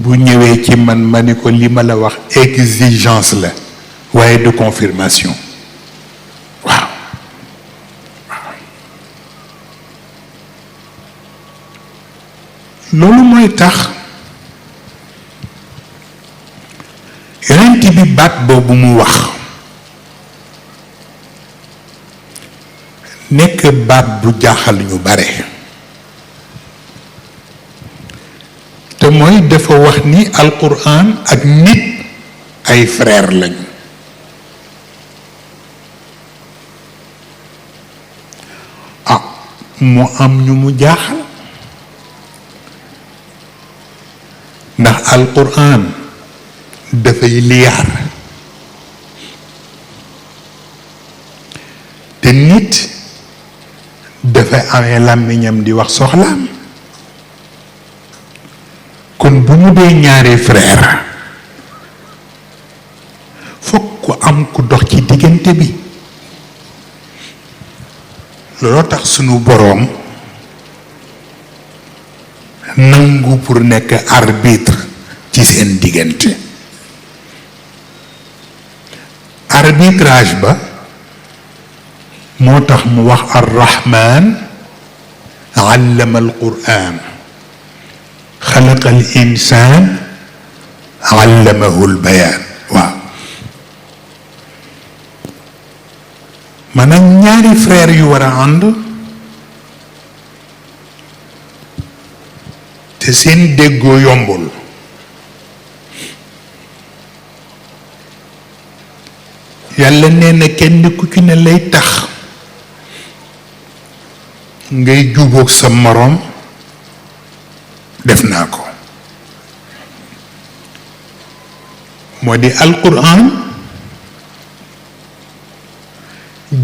bu ñëwee ci man ma ni ko li ma la wax exigence la waaye de confirmation. waaw loolu mooy tax yonent bi baat boobu mu wax nekk baat bu jaaxal ñu bare te mooy dafa wax ni alquran ak nit ay frère lañu. mu am ñu mu jaaxal ndax alquran dafay liyaar te nit dafay amee làmmiñam di wax soxlaam. kon bu ñu dee ñaari frère fokk ku am ku dox ci diggante bi. looloo tax sunu boroom nangu pour nekk arbitre ci seen diggante. arbitrage ba moo tax mu wax arrahman allama alquran xalaqa al insan allamahu albayan. waaw maanaam ñaari frère yu war a ànd te seen déggoo yombul. yàlla nee na kenn ku ci ne lay tax ngay jubóog sa moroom def naa ko. moo di alquran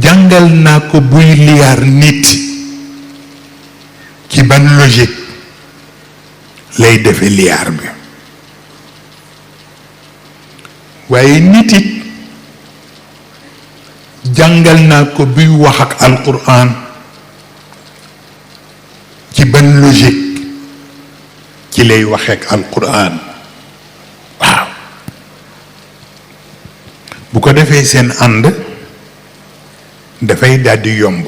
jàngal naa ko buy liyaar nit ci ban logique lay defe liyaar bi. waaye nit it jàngal naa ko buy wax ak alquran ci ban logique ci lay waxeek alquran. waaw bu ko defee seen ànd dafay daldi yomb.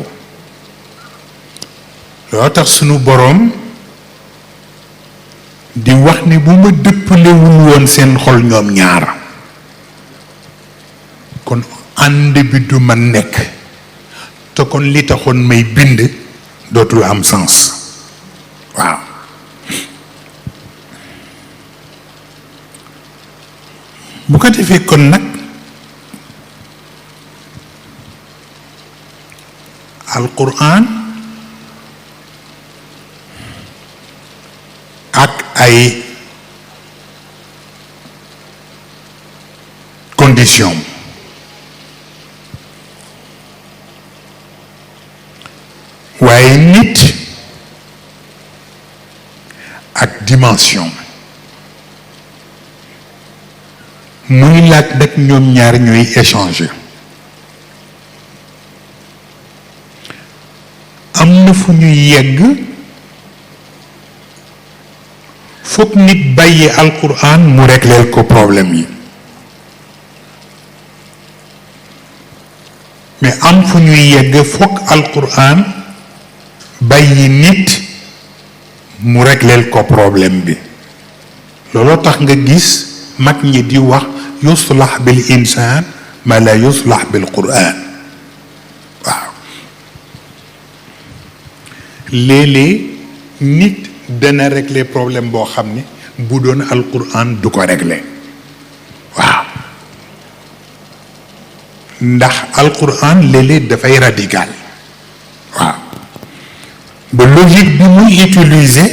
loo tax sunu boroom di wax ni bu ma dëppalewul woon seen xol ñoom ñaar kon ànd bi du ma nekk te kon li taxoon may bind dootul am sens. waaw bu ko defee kon nag alquran ak ay conditions waaye nit ak dimension muy laaj nag ñoom ñaar ñuy échanger. am na fu ñuy yegg foog nit bàyyi alquran mu régleel ko problème yi mais am fu ñuy yegg foog alquran bàyyi nit mu régleel ko problème bi. looloo tax nga gis mag ñi di wax yuslax bil insaan ma la yuslax bil quran. waaw léeg-léeg nit dana régler problème boo xam ne bu doon alquran du ko régler. waaw ndax alquran léeg-léeg dafay radical. waaw ba logique bi muy utiliser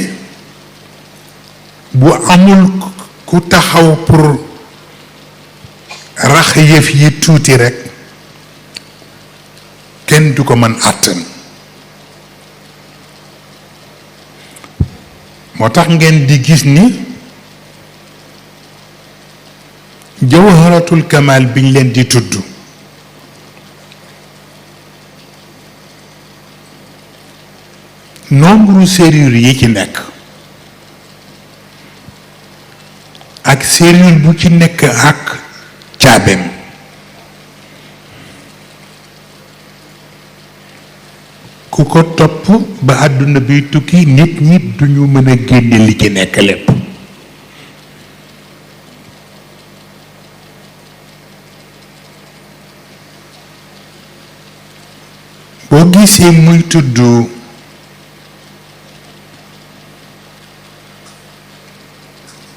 bu amul ku taxaw pour rax yëf yi tuuti rekk kenn du ko mën àttan. moo tax ngeen di gis ni jawharatul kamal biñ leen di tudd nombre serrure yi ci nekk ak cellule bu ci nekk ak caabeem. ku ko topp ba àdduna bi tukki nit ñi duñu mën a génne li ci nekk lépp. boo gisee muy tudd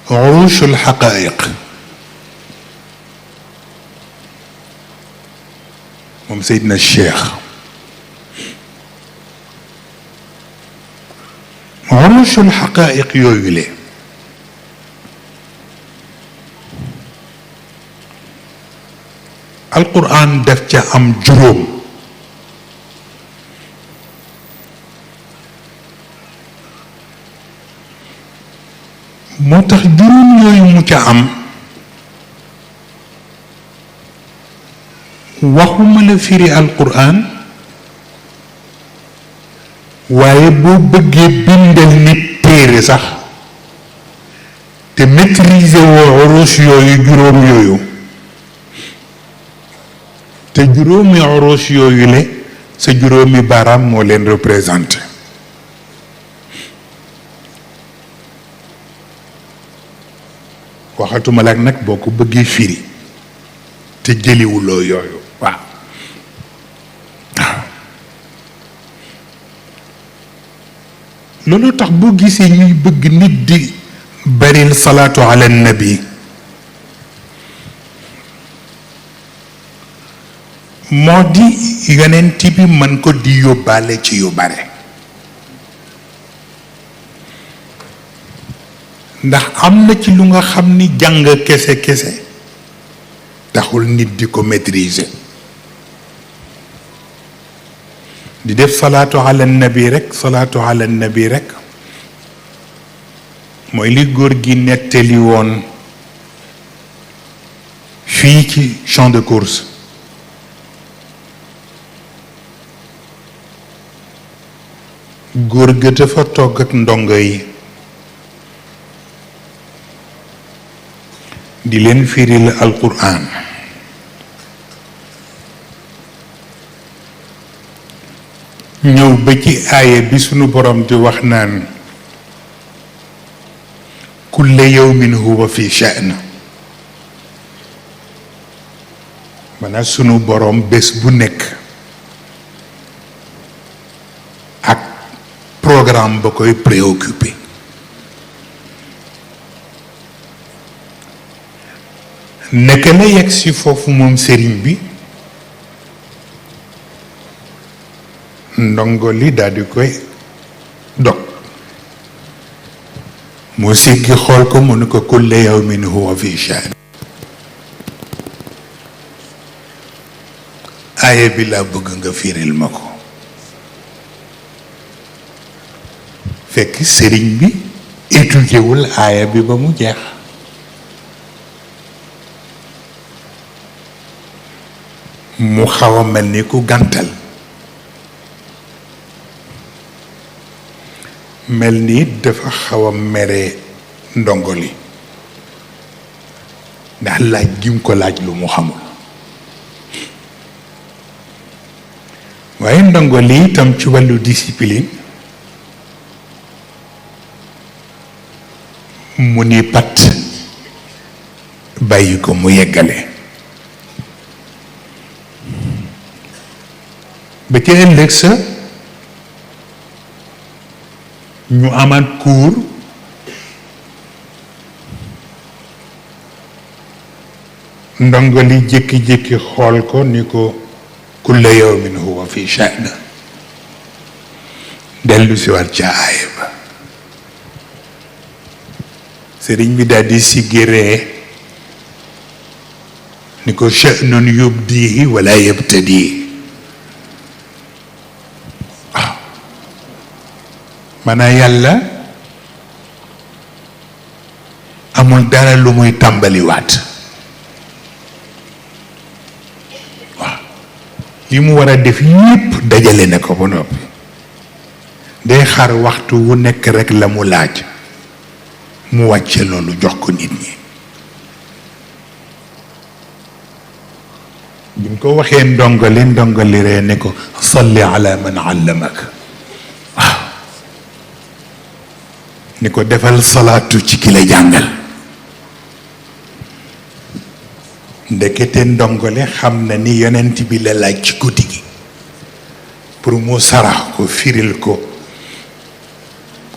urushul xaqaayiq moom Seydina Cheikh, urushul xaqaayiq yooyu le alquran daf ca am juróom. moo tax juróom yooyu mu ca am waxuma la firi alquran waaye boo bëggee bindal nit téere sax te maîtriser woo urush yooyu juróom yooyu te juróomi urush yooyu le sa juróomi baaraam moo leen représenté. waxatuma la nag boo ko bëggee firi te jëliwuloo yooyu waaw loolu tax boo gisee ñuy bëgg nit di baril salaatu ala nabi moo di yonent bi mën ko di yóbbaale ci yu bare. ndax am na ci lu nga xam ni jàng kese taxul nit di ko maîtriser. di def salaatu ala nabi rek mooy li góor gi nettali woon fii ci champ de course. góor ga dafa togg ak ndongo yi di leen firil alquran ñëw ba ci aaya bi sunu borom di wax naan kulla yawmin huwa fi sha'n. maanaam sunu borom bés bu nekk ak programme ba koy préoccupé. naka la yegg si foofu moom sëriñ bi ndongo li daal di koy dog mu siggi xool ko mu ne ko kulla yawmin huwa fi sha'n. aaya bi laa bëgg nga firil ma ko. fekk sëriñ bi étudié wul aaya bi ba mu jeex. mu xaw a mel ni ku gàntal mel ni dafa xaw a mere ndongo li ndax laaj gim ko laaj lu mu xamul. waaye ndongo li itam ci wàllu discipline mu ni pat bàyyi ko mu yeggale. ba ca ëllëg sa ñu amaat cours ndongo li jékki-jékki xool ko ni ko kulla yawmin huwa fi sha'n. dellu si waat ca aaya ba sëriñ bi daal di siggi ree ni ko sha'nun yubdihi wala yabtadihi. maanaam yàlla amul dara lu muy tàmbaliwaat. waaw li mu war a def yépp dajale na ko ba noppi day xaar waxtu wu nekk rekk la mu laaj mu wàcce loolu jox ko nit ñi. buñ ko waxee ndongali ree ne ko salli ala man allamaka waaw ni ko defal salaatu ci ki la jàngal ndekete ndongole xam na ni yonent bi la laaj ci guddi gi pour mu sarax ko firil ko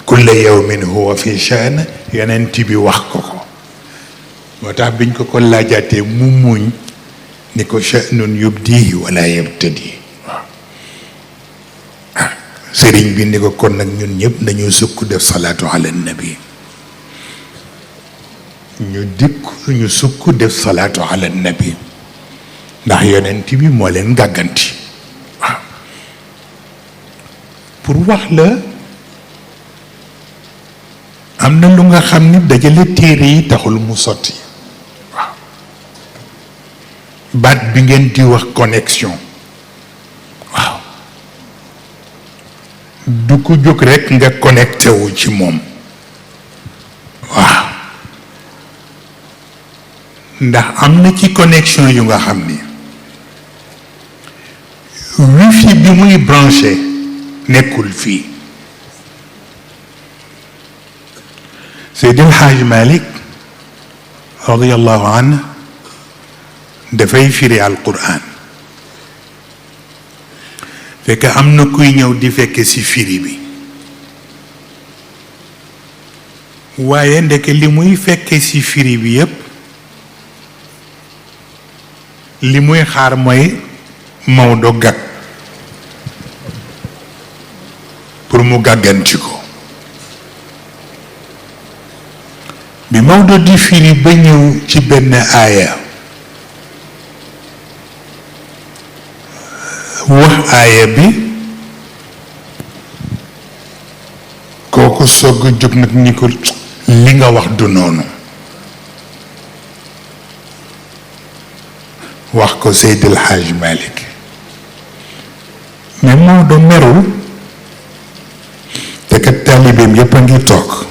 kulla yawmin huwa fi shaan yonent bi wax ko ko moo tax biñ ko laajaatee mu muñ ni ko sha'nun yubdihi wala yabtadi waaw sëriñ bi ni ko kon nag ñun ñëpp nañu sukk def salaatu ala nabi ñu sukk def salaatu ala nabi ndax yonent bi moo leen gàgganti waaw pour wax la am na lu nga xam ni dajale téere yi taxul mu sotti waaw baat bi ngeen di wax connexion waaw du ko jóg rekk nga connecté wu ci moom waaw ndax am na ci connexion yu nga xam ni wifi bi muy branché nekkul fii Seydi El Hadj Malick radiyallahu anhu dafay firi alquran fekk am na kuy ñëw di fekke ci firi bi waaye ndeke li muy fekke ci firi bi yépp li muy xaar mooy Maodo gàgg pour mu gàgganti ko bi Maodo di firi ba ñëw ci benn aaya wax aaya bi kooku soog a jóg nag ni ko li nga wax du noonu wax ko Seydi El Hadj Malick mais Maodo merul te kat taalibeem yépp a ngi toog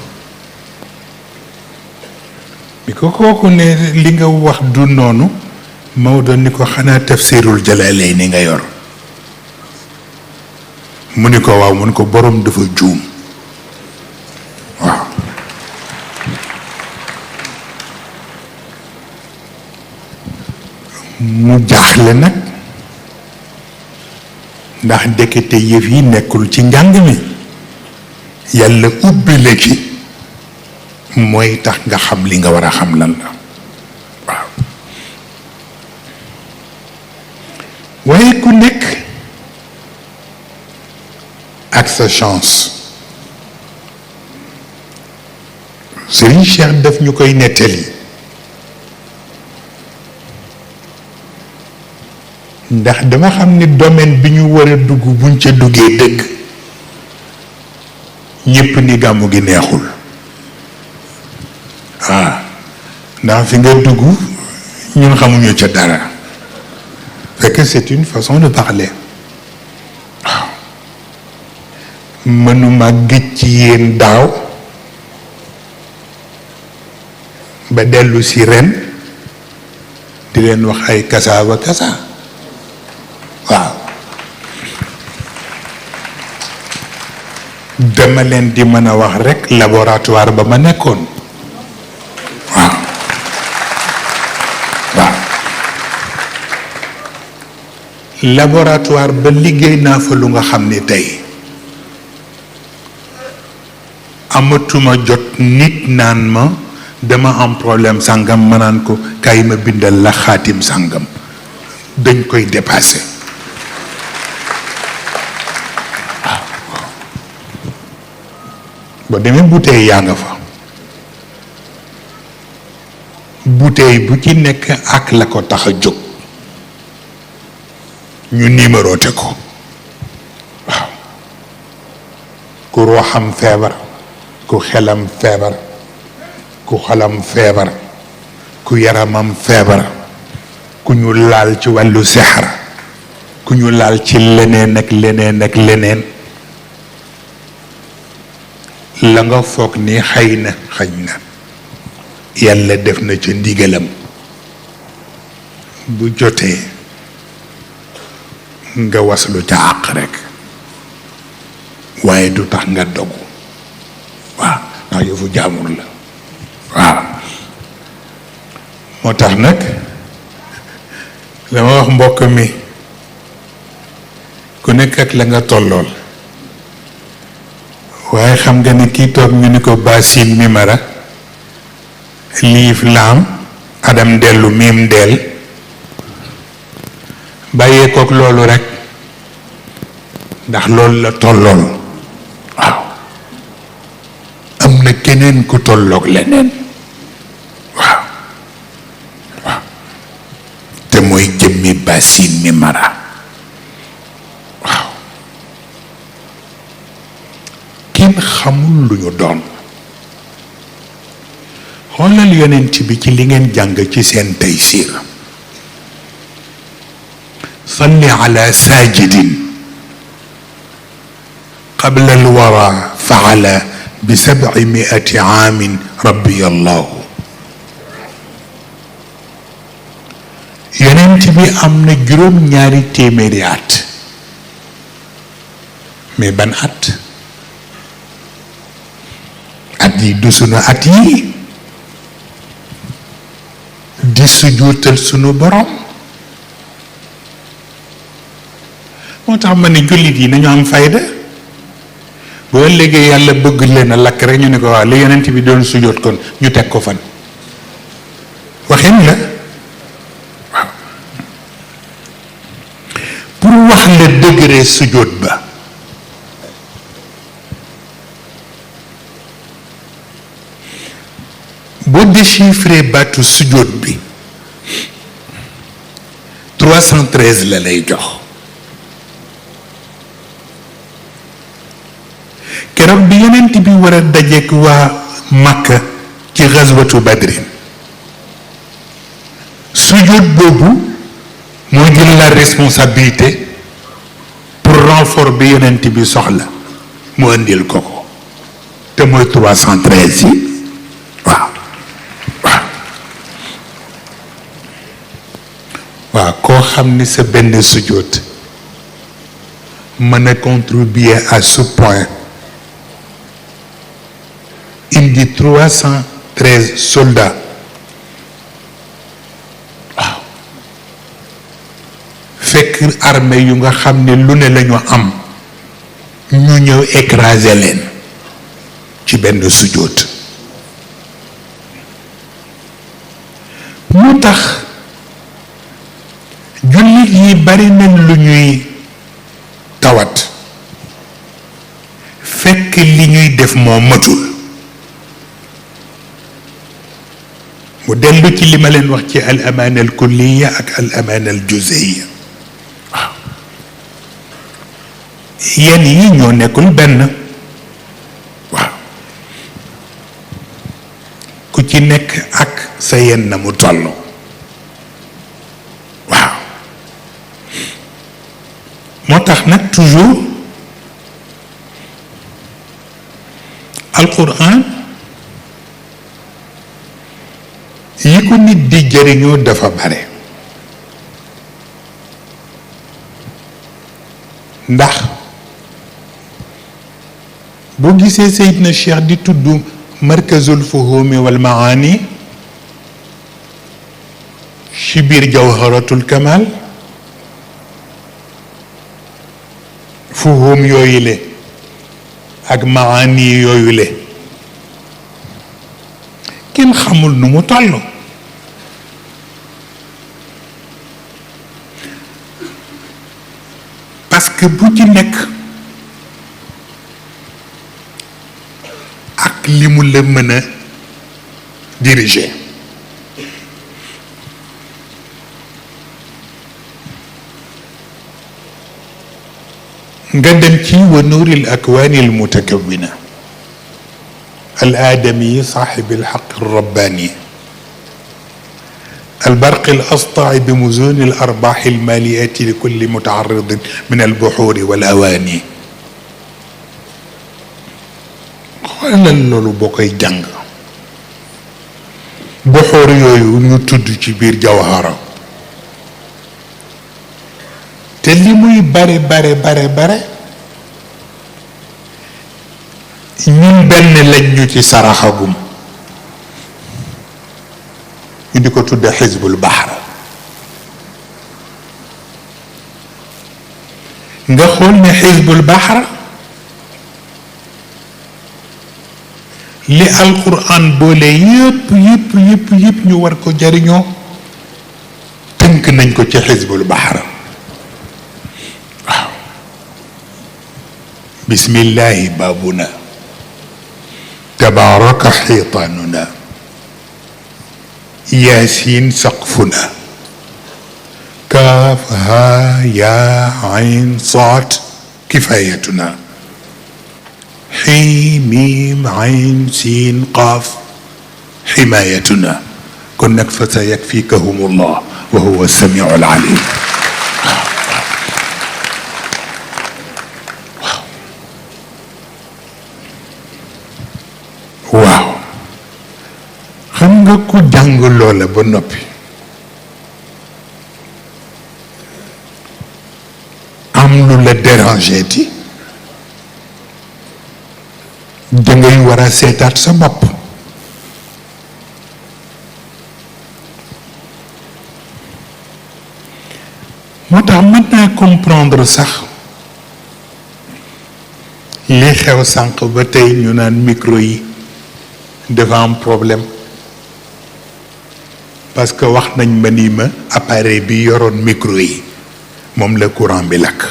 bi ko kooku ne li nga wax du noonu Maodo ni ko xanaa tafsirul Jalaalayni nga yor mu ni ko waaw mu ni ko borom dafa juum waaw mu jaaxle nag ndax ndekete yëf yi nekkul ci njàng mi yàlla ubbi la ci mooy tax nga xam li nga war a xam lan la waaw waaye ku nekk ak sa chance Serigne Cheikh daf ñu koy nettali ndax dama xam ni domaine bi ñu war a dugg buñ ca duggee dëgg ñépp ni gàmmu gi neexul ndax fi nga dugg ñun xamuñu ca dara fekk c'est une façon de parler waaw mënuma gëj ci yéen daaw ba dellu si ren di leen wax ay kasaaba kasa waaw dama leen di mën a wax rekk laboratoire ba ma nekkoon laboratoire ba liggéey naa fa lu nga xam ni tey amatuma jot nit naan ma dama am problème sàngam ma naan ko kay ma bindal la xaatim sàngam dañ koy dépassé waaw boo demee bouteille yaa nga fa bouteille bu ci nekk ak la ko tax a jóg ñu numéroté ko waaw ku ruuxam feebar ku xelam feebar ku xolam feebar ku yaramam feebar ku ñu laal ci wàllu sixar ku ñu laal ci leneen ak leneen ak leneen la nga foog ni xëy na yàlla def na ca ndigalam bu jotee nga waslu ca àq rek waaye du tax nga dogu waaw ndax yëfu jaamur la waaw moo tax nag dama wax mbokk mi ku nekk ak la nga tollool waaye xam nga ni kii toog ñu ni ko basin mimara liif laam adam dellu miim del bàyyee kook loolu rek ndax loolu la tollool waaw am na keneen ku tolloog leneen waaw waaw te mooy jëmmi basin mimara waaw kenn xamul lu ñu doon xoolal yonent bi ci li ngeen jàng ci seen Taysiir salli ala saajidin qabla alwara faala bi 700 aamin rabbi allahu yonent bi am na juróom-ñaari téeméeri at mais ban at yi du sunu at yi di sujjóotal sunu borom moo tax ma ne jullit yi nañu am fayda boo léegi yàlla bëgg leen a lakk rek ñu ne ko waaw li yonent bi doon sujjóot kon ñu teg ko fan waxin la waaw pour wax la degré sujjóot ba boo déchiffré baatu sujjóot bi 313 la lay jox keroog bi yonent bi war a dajeek waa Makka ci gazwatu Badrin sujjóot boobu moo jël la responsabilité pour renfort bi yonent bi soxla mu indil ko ko te mooy 313 yi waaw koo xam ni sa benn sujjóot mën a contribuer à ce point indi 313 soldats waaw fekk armée yu nga xam ne lu ne lañu am ñu ñëw écraser leen ci benn sujjóot moo tax jullit yi bari nañ lu ñuy tawat fekk li ñuy def moo matul mu dellu ci li ma leen wax ci al amaana al kulliya ak al amaana al juz'iyya waaw yenn yi ñoo nekkul benn waaw ku ci nekk ak sa yenn na mu toll moo tax nag toujours alquran yi ko nit di jëriñoo dafa bare ndax boo gisee Seydina Cheikh di tudd markazul fuhumi wal maani ci biir jawharatul kamal fuhum yooyu le ak maani yooyu le kenn xamul nu mu toll parce que bu ci nekk ak li mu la mën a diriger nga dem ci wa nuuril akwaani al mutakawwina al aadami saaxibi al xaq al rabbaani al barqi al astaa bi muzuuni al arbaaxi al maaliyaati li kulli mutaaridin min al buxuuri wal awaani xoolal loolu boo koy jàng buxuur yooyu ñu tudd ci biir jawhara te li muy bare bare bare bare ñun benn lañ ñu ci saraxagum ñu di ko tudde xisbul baxar nga xool ne xisbul baxar li alquran boole yépp ñu war ko jariñoo tënk nañ ko ci xisbul baxar waaw bismillahi baabuna tabaraka xiitaanuna yaasiin saqfuna kaaf haa yaa ayn saad kifayatuna xii miim ayn siin qaaf ximaayatuna kon nag fa sa yakfikahumullah wa huwa samiu alalim waaw xam nga ku jàng loola ba noppi am lu la dérangé ti dangay war a seetaat sa bopp moo tax mën naa comprendre sax li xew sànq ba tey ñu naan micro yi dafa am problème parce que wax nañ ma ni ma appareil bi yoroon micro yi moom la courant bi lakk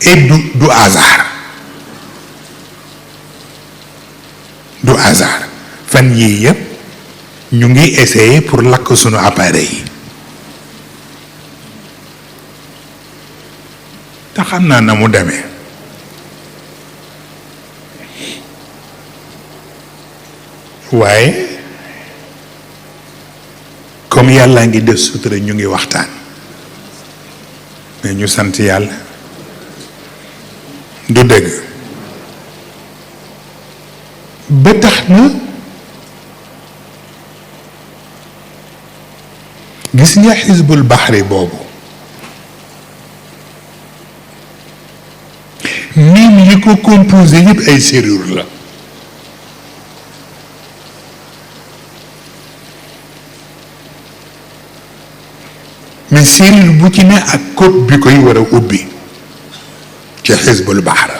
et du hasard du hasard fan yii yëpp ñu ngi essayer pour lakk sunu appareil yi te xam naa na mu demee waaye comme yàlla ngi def sutura ñu ngi waxtaan mais ñu sant yàlla du dëgg ba tax na gis nga xisbul baxri boobu miim yi ko composé yëpp ay serrure la mais serrure bu ci ne ak code bi koy war a ubbi ci xisbul baxra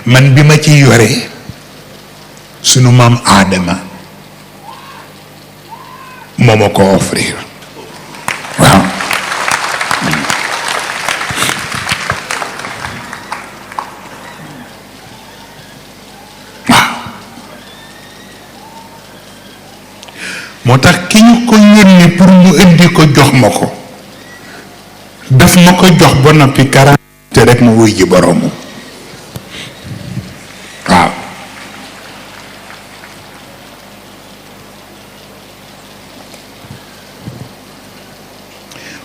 man bi ma ci yore sunu maam aadama moo ma ko offrir waaw moo tax ki ñu ko yónni pour mu indi ko jox ma ko daf ma ko jox ba noppi te rek mu wuy ji boroomu waaw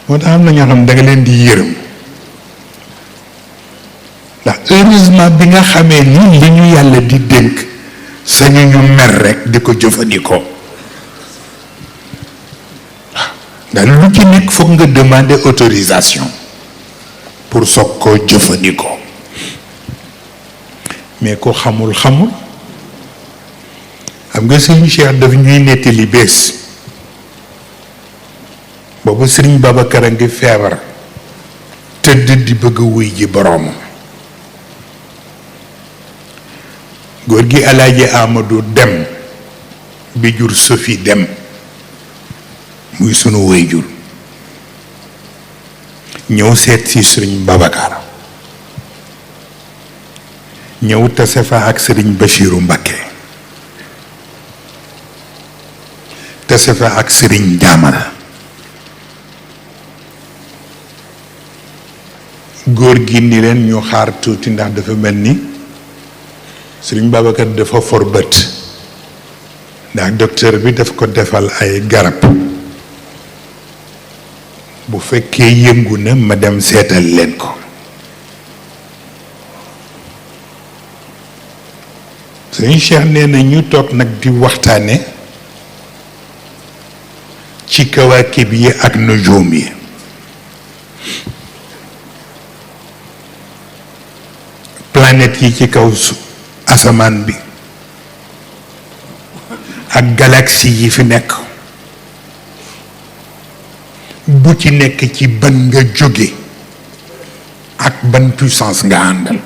moo tax am na ñoo xam da nga leen di yërëm ndax heureusement bi nga xamee ni li ñu yàlla di dénk sañu ñu mer rek di ko jëfandikoo ndax lu ci nekk foog nga demander autorisation pour soog koo jëfandikoo mais ko xamul xam nga sëriñ Cheikh daf ñuy nettali bés boobu sëriñ Babacar a ngi feebar tëdd di bëgg wuy ji boroom góor gi Alaaji Amadou Dem bi jur Sophie Dem muy sunu waajur ñëw seet si sëriñ Babacar ñëw tase fa ak sëriñ Bachiru Mbakke tase fa ak sëriñ Jaamal góor gi ni leen ñu xaar tuuti ndax dafa mel ni sëriñ Babacar dafa for bët ndax docteur bi daf ko defal ay garab bu fekkee yëngu na ma dem seetal leen ko sëriñ Cheikh nee na ñu toog nag di waxtaane ci kawaakib yi ak nujum yi planète yi ci kaw asamaan bi ak galaxie yi fi nekk bu ci nekk ci ban nga jóge ak ban puissance nga àndal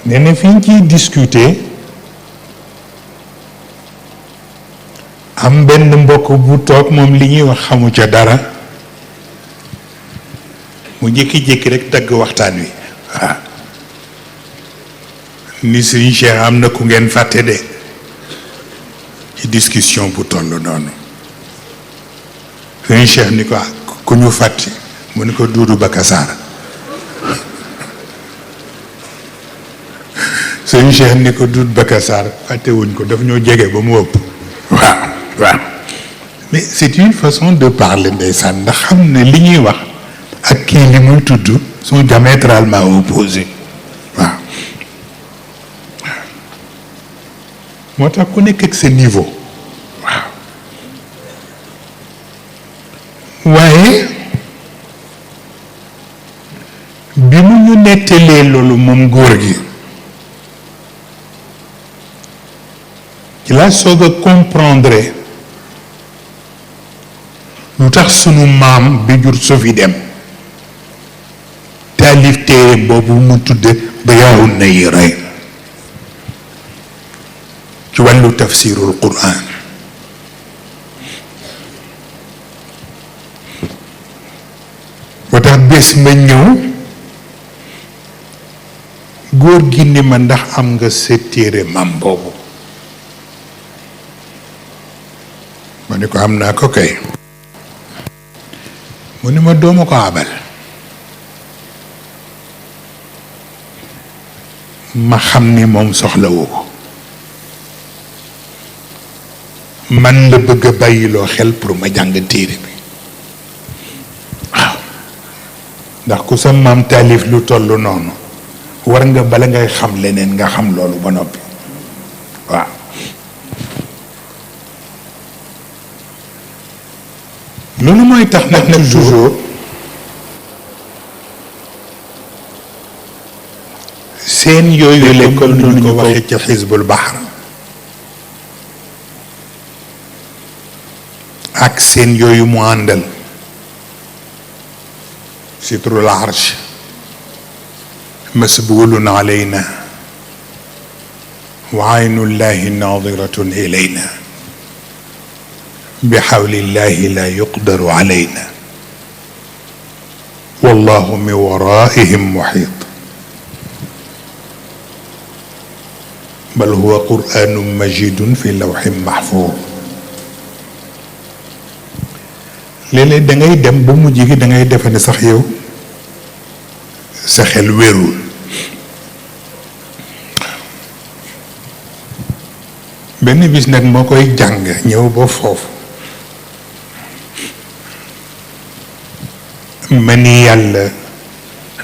nee na fi ñu ciy discuter am benn mbokk bu toog moom li ñuy wax xamu ca dara mu jékki-jékki rek tagg waxtaan wi waaw ni suñu Cheikh am na ku ngeen fàtte de ci discussion bu toll noonu suñu Cheikh ni ko ku ñu fàtte mu ni ko Duudu Bakasaar suñu Cheikh ni ko Duudu Bakasaar fàtte wuñ ko daf ñoo jege ba mu ëpp waaw waaw mais c'est une façon de parler ndeysaan ndax xam ne li ñuy wax ak kii li muy tudd sont diamétralement opposés waaw moo tax ku nekk ak sa niveau waaw waaye bi mu ñu nettalee loolu moom góor gi ci la soog a comprendre lu tax sunu maam bi jur Sofi Dem taalif téere boobu mu tudde Diyaa'un Nayrayn ci wàllu tafsirul Qur'an moo tax bés ma ñëw góor gi ni ma ndax am nga sa téere maam boobu ma ni ko am naa ko kay mu ni ma dooma ko abal ma xam ni moom soxlawu ko man la bëgg a bàyyiloo xel pour ma jàng téere bi waaw ndax ku sa maam taalif lu toll noonu war nga bala ngay xam leneen nga xam loolu ba noppi waaw loolu mooy tax nag toujours seen yooyu l'école nu ñu ko waxee ci xisbul bahr ak seen yooyu mu àndal sitrul arsh masbulun alayna wa aynullahi nadiratun ilayna bi xawlillahi la yuqdaru alayna wallahu min waraihim muhit bal huwa qur'anun majidun fi lawhin mahfuz léeg-léeg da ngay dem ba mujj gi da ngay defe ne sax yow sa xel wérul benn bis nag moo koy jàng ñëw ba foofu ma ni yàlla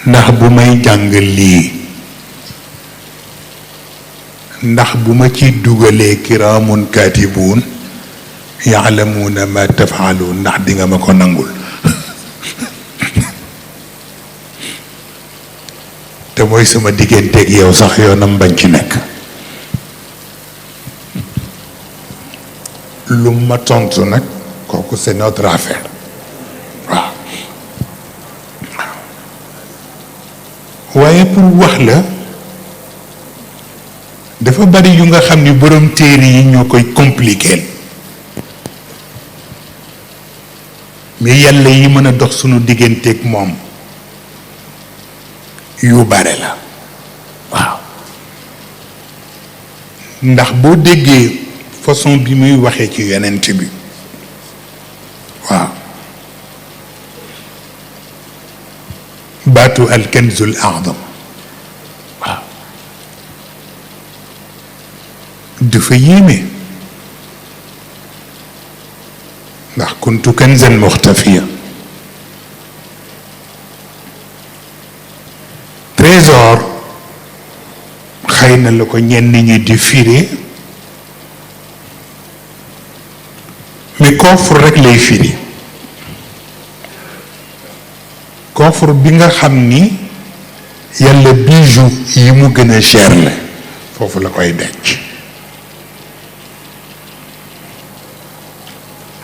ndax bu may jàng lii ndax bu ma ci dugalee kiraamun kaatibuun yaalamuuna ma tafaaluun ndax di nga ma ko nangul te mooy sama digganteeg yow sax yoonam bañ ci nekk lu ma tontu nag kooku c'est notre affaire waaw waaye pour wax la dafa bari yu nga xam ni borom téere yi ñoo koy compliquer mais yàlla yi mën a dox sunu digganteeg moom yu bare la waaw ndax boo déggee façon bi muy waxee ci yonent bi waaw baatu alkanzul a'zam waaw dafa yéeme ndax kuntu kanzan muxtafiya trésor xëy na la ko ñenn ñi di firé coffre rek lay firi coffre bi nga xam ni yàlla bijou yi mu gën a cher la foofu la koy denc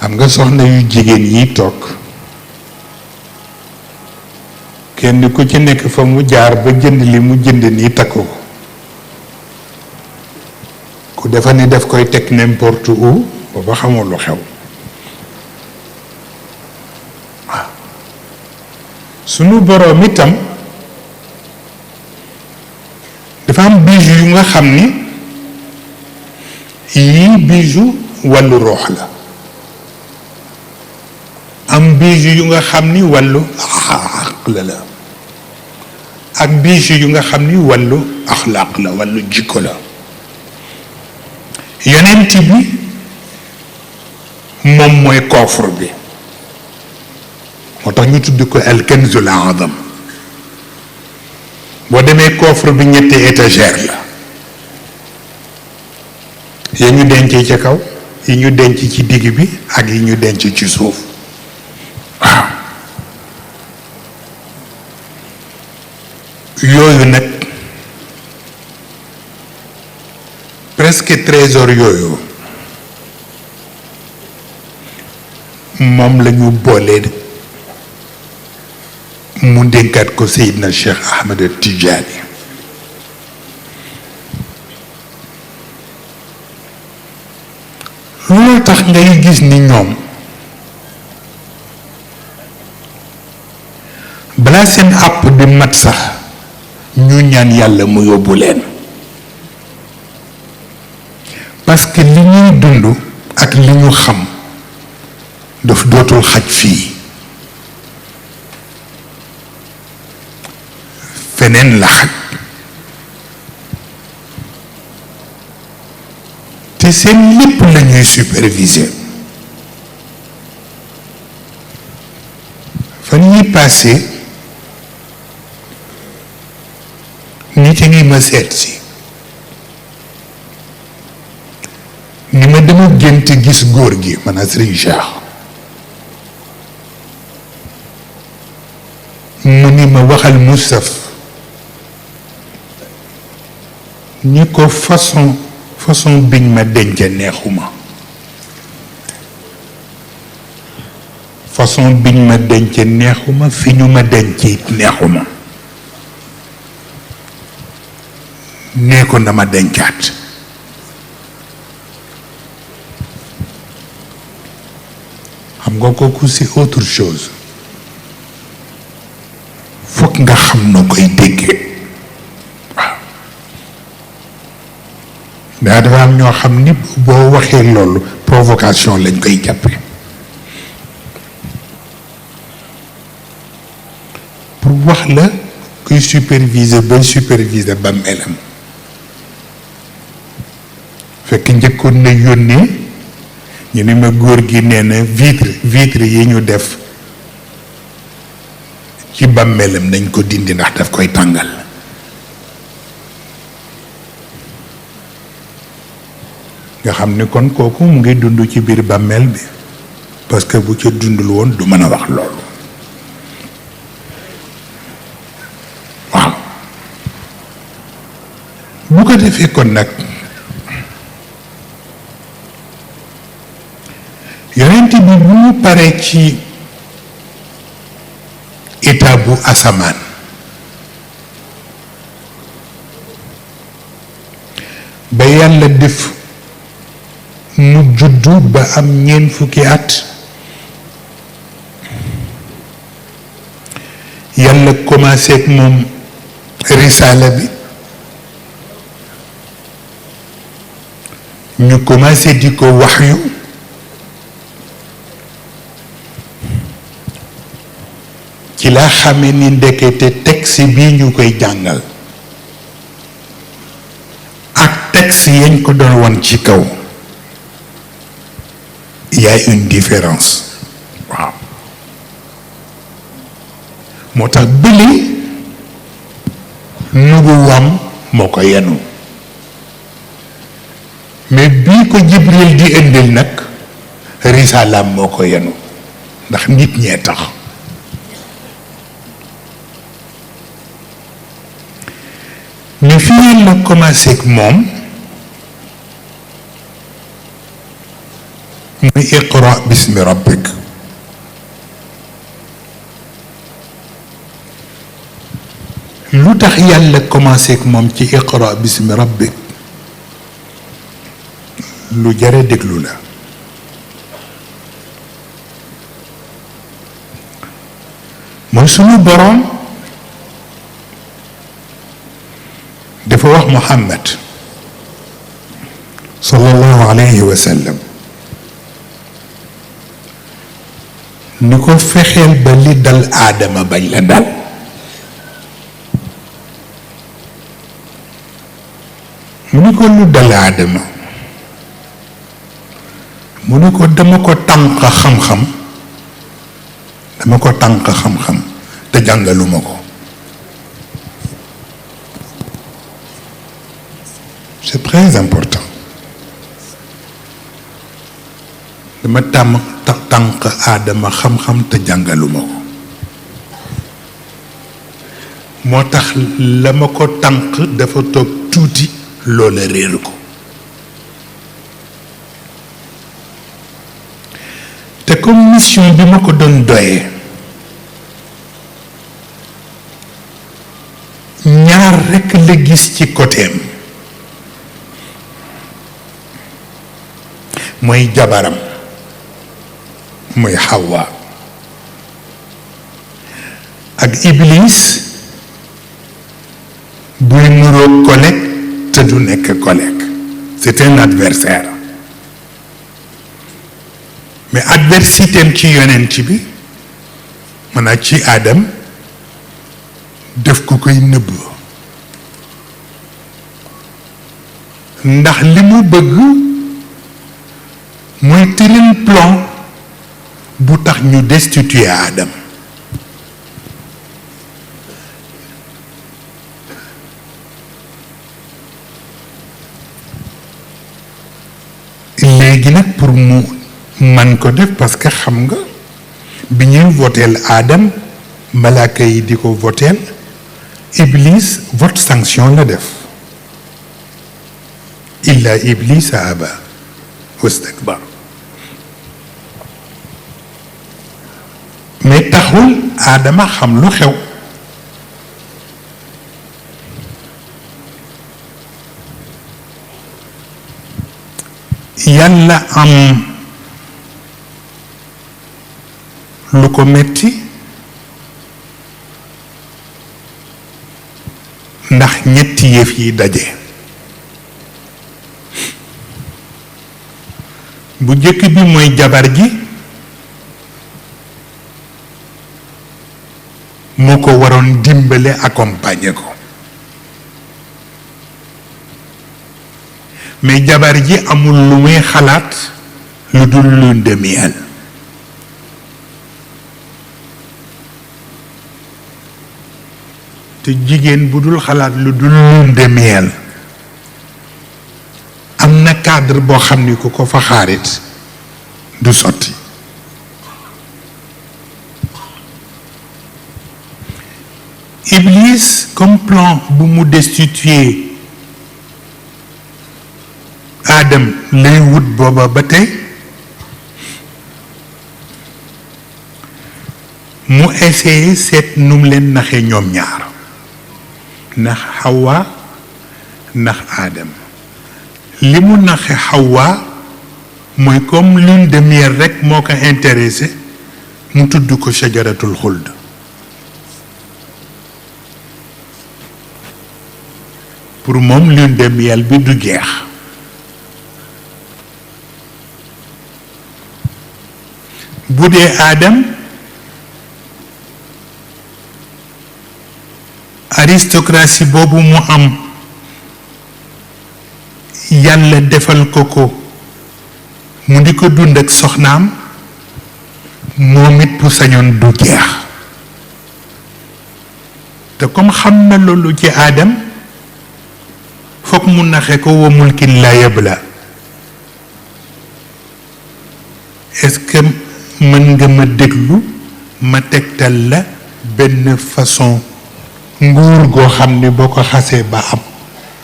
xam nga soxna yu jigéen yi toog kenn ku ci nekk fa mu jaar ba jënd li mu jënd nii takku ko ku defa ni daf koy teg n'importe où booba xamul lu xew waaw sunu boroom itam dafa am bijou yu nga xam ni yii bijou wàllu roox la am bijou yu nga xam ni wàllu aql la ak bijou yu nga xam ni wàllu axlaaq la wàllu jikko la yonent bi moom mooy coffre bi moo tax ñu tudd ko al kanzul azam boo demee coffre bi ñetti étagère la yi ñu denc ci kaw yi ñu denc ci digg bi ak yi ñu denc ci suuf waaw yooyu nag presque trésor yooyu moom la ñu boole mu dénkaat ko Seydina Cheikh Ahmed Tidiane loolu tax ngay gis ni ñoom balaa seen àpp di mat sax ñu ñaan yàlla mu yóbbu leen parce que li ñuy dund ak li ñu xam daf dootul xaj fii feneen la xaj te seen lépp la ñuy superviser fan ñuy passé nit a ngi ma seet si ni ma dama gént gis góor gi man a Serigne Cheikh mu ni ma waxal Moustapha ni ko façon biñ ma denc neexuma façon biñ ma denc neexuma fi ñu ma denc it neexuma nee ko dama dencaat xam nga kooku c'est autre chose fokk nga xam noo koy déggee waaw daa dafa am ñoo xam ni boo waxee loolu provocation lañ koy jàppe pour wax la kuy superviser ba superviser ba melam fekk njëkkoon na yónnee ñu ni ma góor gi nee na vitre yi ñu def ci bàmmeelam nañ ko dindi ndax daf koy tàngal nga xam ni kon kooku mu ngi dund ci biir bàmmeel bi parce que bu ca dundul woon du mën a wax loolu waaw bu ko defee kon nag yonent bi bu mu paree ci état bu asamaan ba yàlla def mu juddu ba am ñeent fukki at yàlla commencé ak moom risaala bi ñu commencé di ko waxyu ci laa xamee ni ndekete texte bii ñu koy jàngal ak texte yañ ko doon won ci kaw il y a une différence waaw moo tax bële nubu wam moo ko yenu mais bii ko Jibril di indil nag risalaam moo ko yenu ndax nit ñee tax mais fi Yàlla commencé ak moom muy iqra bismi rabbik lu tax Yàlla commencé ak moom ci iqra bismi rabbik lu jare déglu la mooy sunu boroom dafa wax Muhammad sallallahu alayhi wa sallam ni ko fexeel ba li dal aadama bañ la dal mu ni ko lu dal aadama mu ni ko dama ko tànq xam-xam te jàngaluma ko c'est très important dama tànq aadama xam-xam te jàngaluma ko moo tax la ma ko tànq dafa toog tuuti loola réer ko te comme mission bi ma ko doon doyee ñaar rekk la gis ci côtéem mooy jabaram muy Hawa ak Iblis buy nuroog collègue te du nekk collègue c'est un adversaire mais adversité am ci yonent bi maanaam ci Adam def ko koy nëbb ndax li mu bëgg mooy tëral plan bu tax ñu destituer Adam léegi nag pour mu man ko def parce que xam nga bi ñuy voteel Adam malaaka yi di ko voteel Iblis vote sanction la def illa Iblis aba wastakbar mais taxul Adama xam lu xew Yàlla am lu ko metti ndax ñetti yëf yi daje bu jëkk bi mooy jabar ji moo ko waroon dimbale accompagner ko mais jabar ji amul lu muy xalaat lu dul lune de miel te jigéen bu dul xalaat lu dul lune de miel am na cadre boo xam ni ku ko fa xaarit du sotti Iblis comme plan bu mu destituer Adam lay wut booba ba tey mu essayé seet nu mu leen naxee ñoom ñaar ndax Hawa ndax Adam li mu naxe Hawa mooy comme lune de miel rekk moo ko intéressé mu tudd ko shajaratul xuld pour moom lune de miel bi du jeex bu dee Adam aristocratie boobu mu am yàlla defal ko ko mu di ko dund ak soxnaam moom it bu sañoon du jeex te comme xam na loolu ci Adam fokk mu naxe ko wa mulkin la yabla ma déglu ma tegtal la benn façon nguur goo xam ne boo ko xasee ba am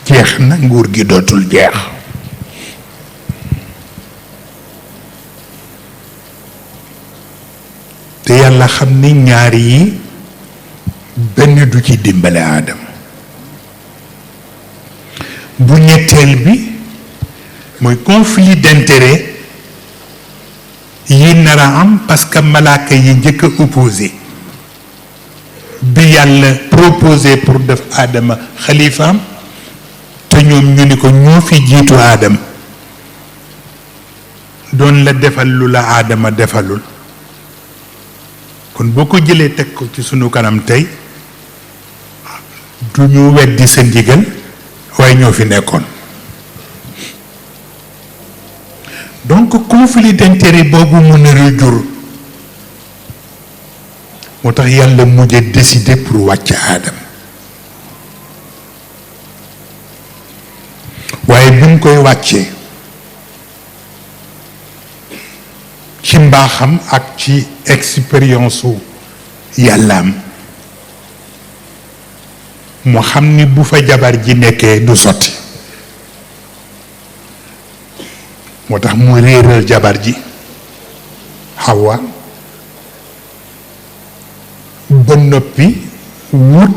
jeex na, nguur gi dootul jeex. te yàlla xam ni ñaar yi benn du ci dimbale aadama. bu ñetteel bi mooy conflit d'intérêt yi nar a am parce que malaaka yi njëkk a opposé bi yàlla proposé pour def aadama xalifaam te ñoom ñu ni ko ñoo fi jiitu aadama doon la defal lu la aadama defalul. kon boo ko jëlee teg ko ci sunu kanam tey du ñu weddi sa ndigal waaye ñoo fi nekkoon. donc conflit d'intérêt boobu mu nar a jur moo tax yàlla mujj décider pour wàcc aadama. waaye bi mu koy wàccee ci mbaaxam ak ci expérience u yàllaam mu xam ni bu fa jabar ji nekkee du sotti. moo tax mu réeral jabar ji Hawa ba noppi wut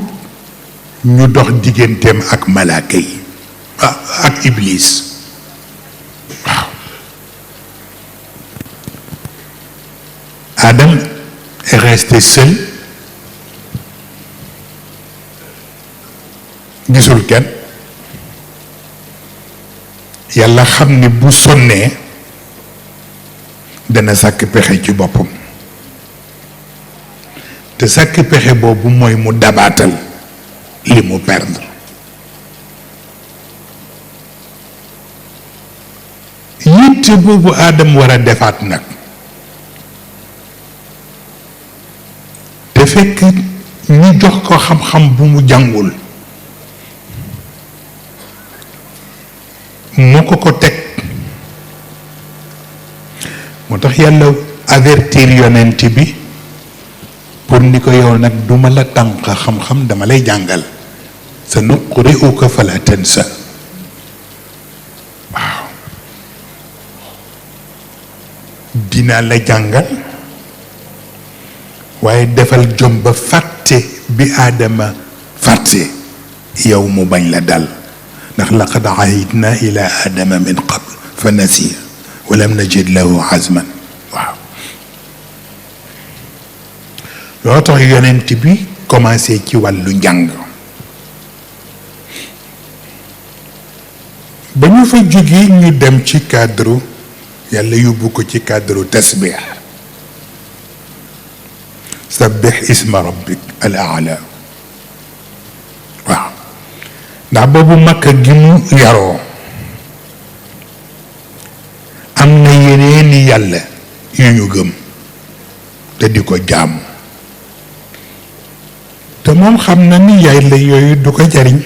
ñu dox digganteem ak malaaka yi ak Iblis. waaw Adam est resté seul, gisul kenn. yàlla xam ni bu sonnee dana sàkk pexe ci boppam te sàkk pexe boobu mooy mu dabaatal li mu perdre. yitte boobu Aadam war a defaat nag te fekk ñu jox ko xam-xam bu mu jàngul moo ko teg. moo tax yàlla avertir yonent bi pour ni ko yow nag duma la tànq xam-xam dama lay jàngal sa nuqri'uka fala tansa. waaw dinaa la jàngal waaye defal jom ba fàtte bi Aadama fàtte yow mu bañ la dal ndax laqad ahidna ila Aadama min qabl fa nasiya wa lam najid lahu azman. waaw loo tax yonent bi commencé ci wàllu njàng. ba ñu fa jógee ñu dem ci cadre yàlla yóbbu ko ci cadre tasbih. sabbih isma rabbik al aala. waaw ndax boobu Makka gi mu yaroo am na yeneeni yàlla yu ñu gëm te di ko jaamu te moom xam na ni yàlla yooyu du ko jariñ.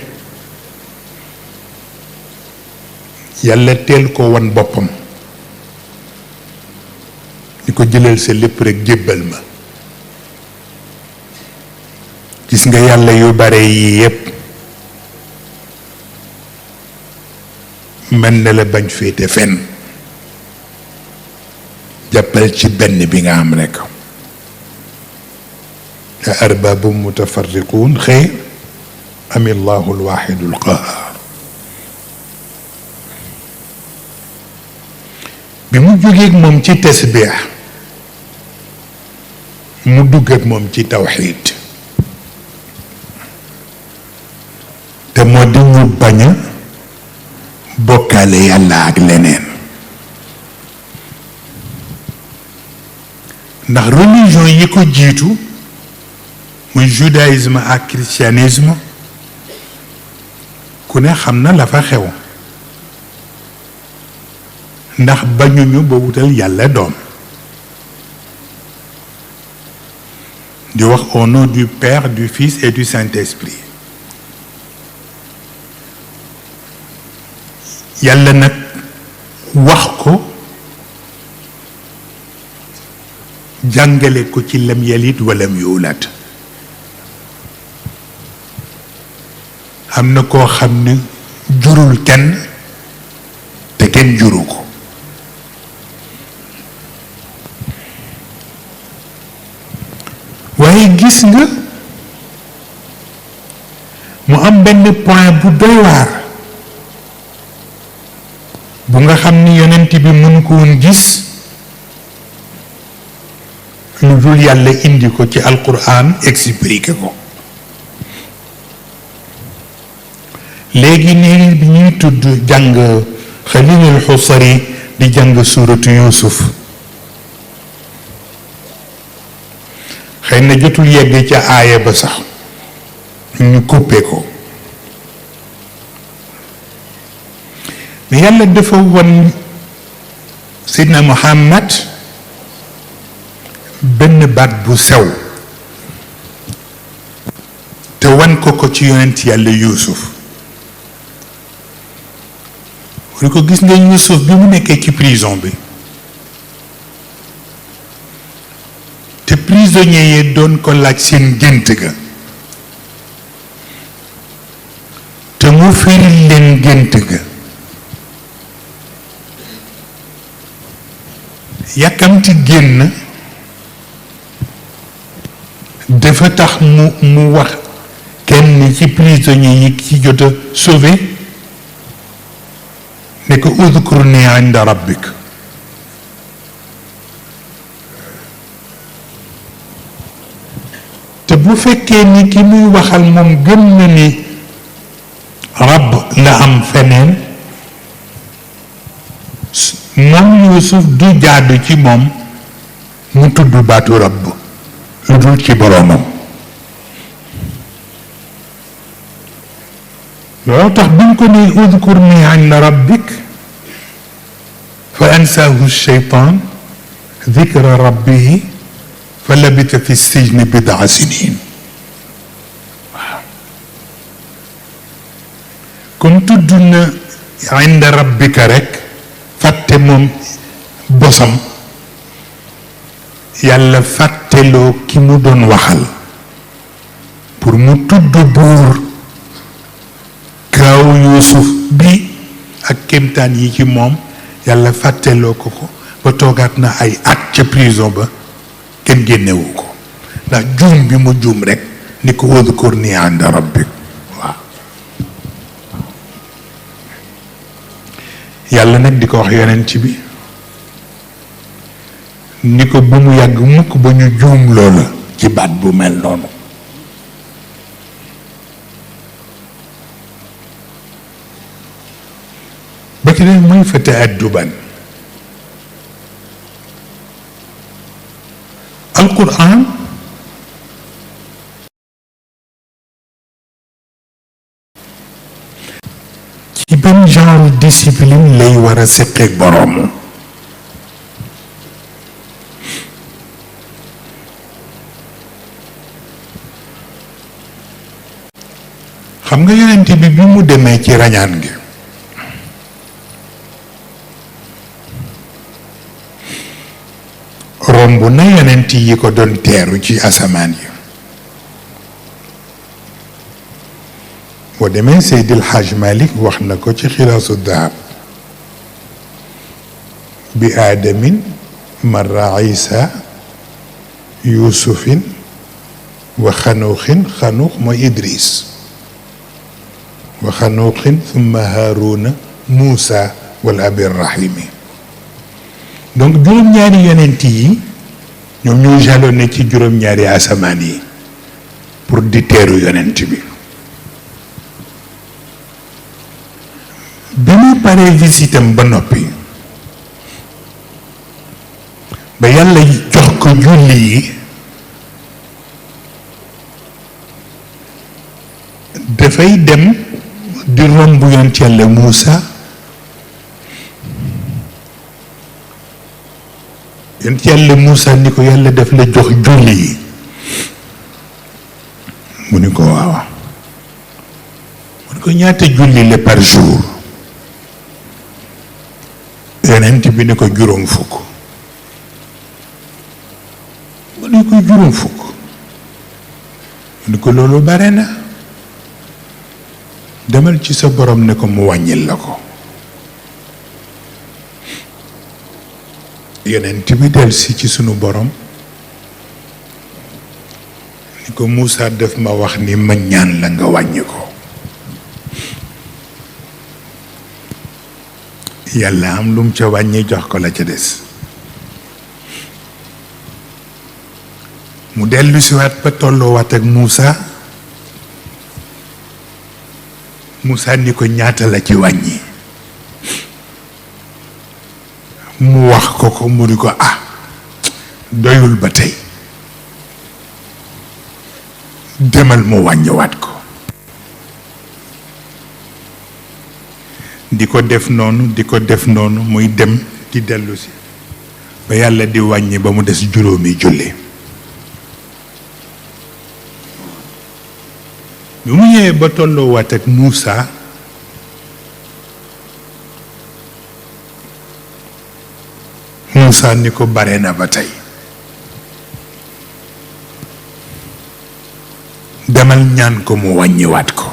yàlla teel ko wan boppam ni ko jëlal sa lépp rekk jébbal ma. gis nga yàlla yu bare yi yépp mën na la bañ féete fenn jàppal ci benn bi nga am rekk. a arbaabu mutafarriquun xayr am illahu alwaxidu alqahar. bi mu jógee ak moom ci tasbiix mu dugg ak moom ci tawxiid te moo di ñu bañ a bokkaale yàlla ak leneen. ndax religion yi ko jiitu muy judaïsme ak christianisme ku ne xam na la fa xew ndax bañuñu ba wutal yàlla doom di wax au nom du Père, du Fils et du Saint-Esprit. yàlla nag wax ko jàngale ko ci lam yalit walam yuulat. am na koo xam ne jurul kenn te kenn juru ko. waaye gis nga mu am benn point bu doy waar bu nga xam ni yonent bi mënu ko woon gis lu dul yàlla indi ko ci alquran expliqué ko. léegi nii bi ñuy tudd jàng Xalilul Xusari di jàng suuratu Yuusuf xëy na jotul yegg ca aaya ba sax ñu coupé ko mais yàlla dafa won Seydina Muhammad benn baat bu sew te wan ko ko ci yonent yàlla Yuusuf. lu ko gis nga Yuusuf bi mu nekkee ci prison bi te prisonniers yi doon ko laaj seen gént ga te mu firil leen gént ga yàkkamti génn dafa tax mu wax kenn ci prisonniers yi ci jot a sauvé ne ko udkurni inda rabbik. te bu fekkee ni ki muy waxal moom gëm na ni rabb la am feneen moom Yuusuf du jaadu ci moom mu tudd baatu rabb lu dul ci boroomam. loolu tax bi mu ko ne udkurni inda rabbik fa ansaahu sheytaan dikra rabbihi fa labita fi sijni bidaa sinin. waaw kon tudd na inda rabbika rek fàtte moom bosam yàlla fàtteloo ki mu doon waxal pour mu tudd buur kaaw Yuusuf bi ak kéemtaan yi ci moom yàlla fàtteloo ko ko ba toogaat na ay at ca prison ba kenn génnewu ko ndax juum bi mu juum rek ni ko udkurni inda rabbik. waaw yàlla nag di ko wax yonent bi ni ko bu mu yàgg mukk ba ñu juum loola ci baat bu mel noonu. ba ci def mooy fa taadduban alquran ci benn genre discipline lay war a seqeeg boroom. xam nga yonent bi mu demee ci rañaan gi romb na yonent yi ko doon teeru ci asamaan yi. boo demee Seydil Hajj Malik wax na ko ci xilaasu dahab bi aadamin marra isa yusufin wa xanuuxin xanuux mooy idris wa xanuuxin thumma haaruna muusa wal abi rahimi. donc juróom-ñaari yonent yi ñoom ñoo jalonné ci juróom-ñaari asamaan yi pour di teeru yonent bi. bi mu paree visitam ba noppi ba yàlla jox ko julli yi dafay dem di romb yonent yàlla Muusa yonent yàlla Muusa ni ko yàlla daf la jox julli yi mu ni ko waaw mu ni ko ñaata julli la par jour yonent bi ni ko juróom fukk ko juróom fukk ni ko loolu bare na demal ci sa borom ne ko mu wàññil la ko yonent bi dellusi ci sunu borom ni ko Moussa def ma wax ni ma ñaan la nga wàññi ko yàlla am lum ca wàññi jox ko la ca des mu dellu si waat ba tolloowaat ak Moussa ni ko ñaata la ci wàññi mu wax ko mu di ko doyul ba tey demal mu wàññiwaat ko di ko def noonu muy dem di dellu si ba yàlla di wàññi ba mu des juróomi julli bi mu ñëwee ba tolloowaat ak Moussa ni ko bare na ba tey demal ñaan ko mu wàññiwaat ko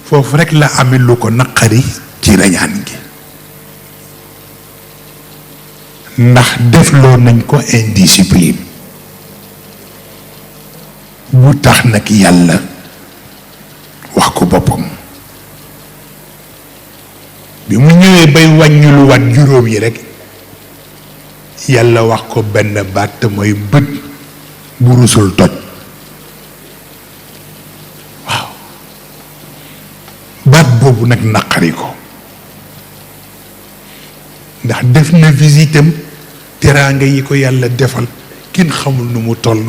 foofu rekk la ami lu ko naqari ci rañaan gi ndax defloo nañ ko indiscipline bu tax nag yàlla wax ko boppam bi mu ñëwee bay wàññiluwaat juróom yi rekk yàlla wax ko benn baat te mooy bët bu rusul toj waaw baat boobu nag naqari ko ndax def na visitam teraanga yi ko yàlla defal kenn xamul nu mu toll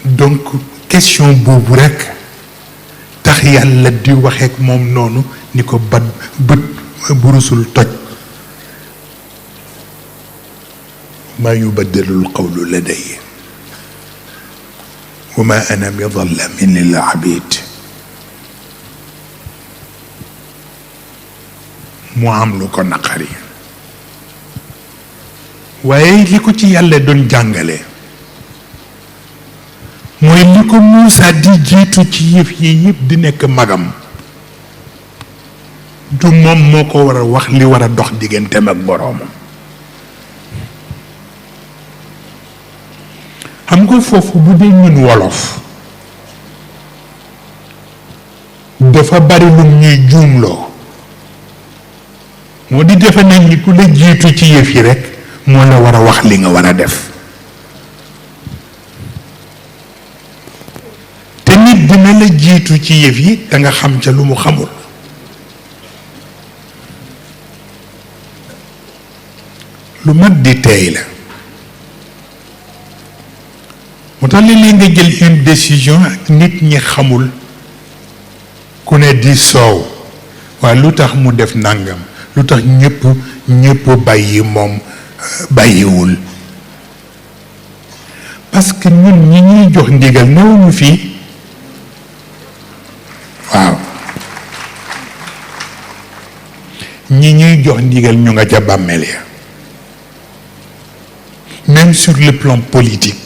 donc question boobu rekk tax yàlla di waxeek moom noonu ni ko bët bu rusul toj maa yubaddalu alqawlu ladayya wa ma ana bi dallamin lil abid mu am lu ko naqari waaye li ko ci yàlla doon jàngale mooy li ko Moussa di jiitu ci yëf yi yëpp di nekk magam du moom moo ko war a wax li war a dox digganteem ak boroomam xam nga foofu bu dee ñun wolof dafa bari lu ñuy juumloo moo di defe nañ ni ku la jiitu ci yëf yi rekk moo la war a wax li nga war a def te nit dina la jiitu ci yëf yi da nga xam ca lu mu xamul lu mat di tey la moo tax léeg-léeg nga jël une décision nit ñi xamul ku ne di soow waaye lu tax mu def nàngam lu tax ñëpp bàyyi moom bàyyiwul parce que ñun ñi ñuy jox ndigal newuñu fii waaw ñi ñuy jox ndigal ñu nga ca bàmmeel ya même sur le plan politique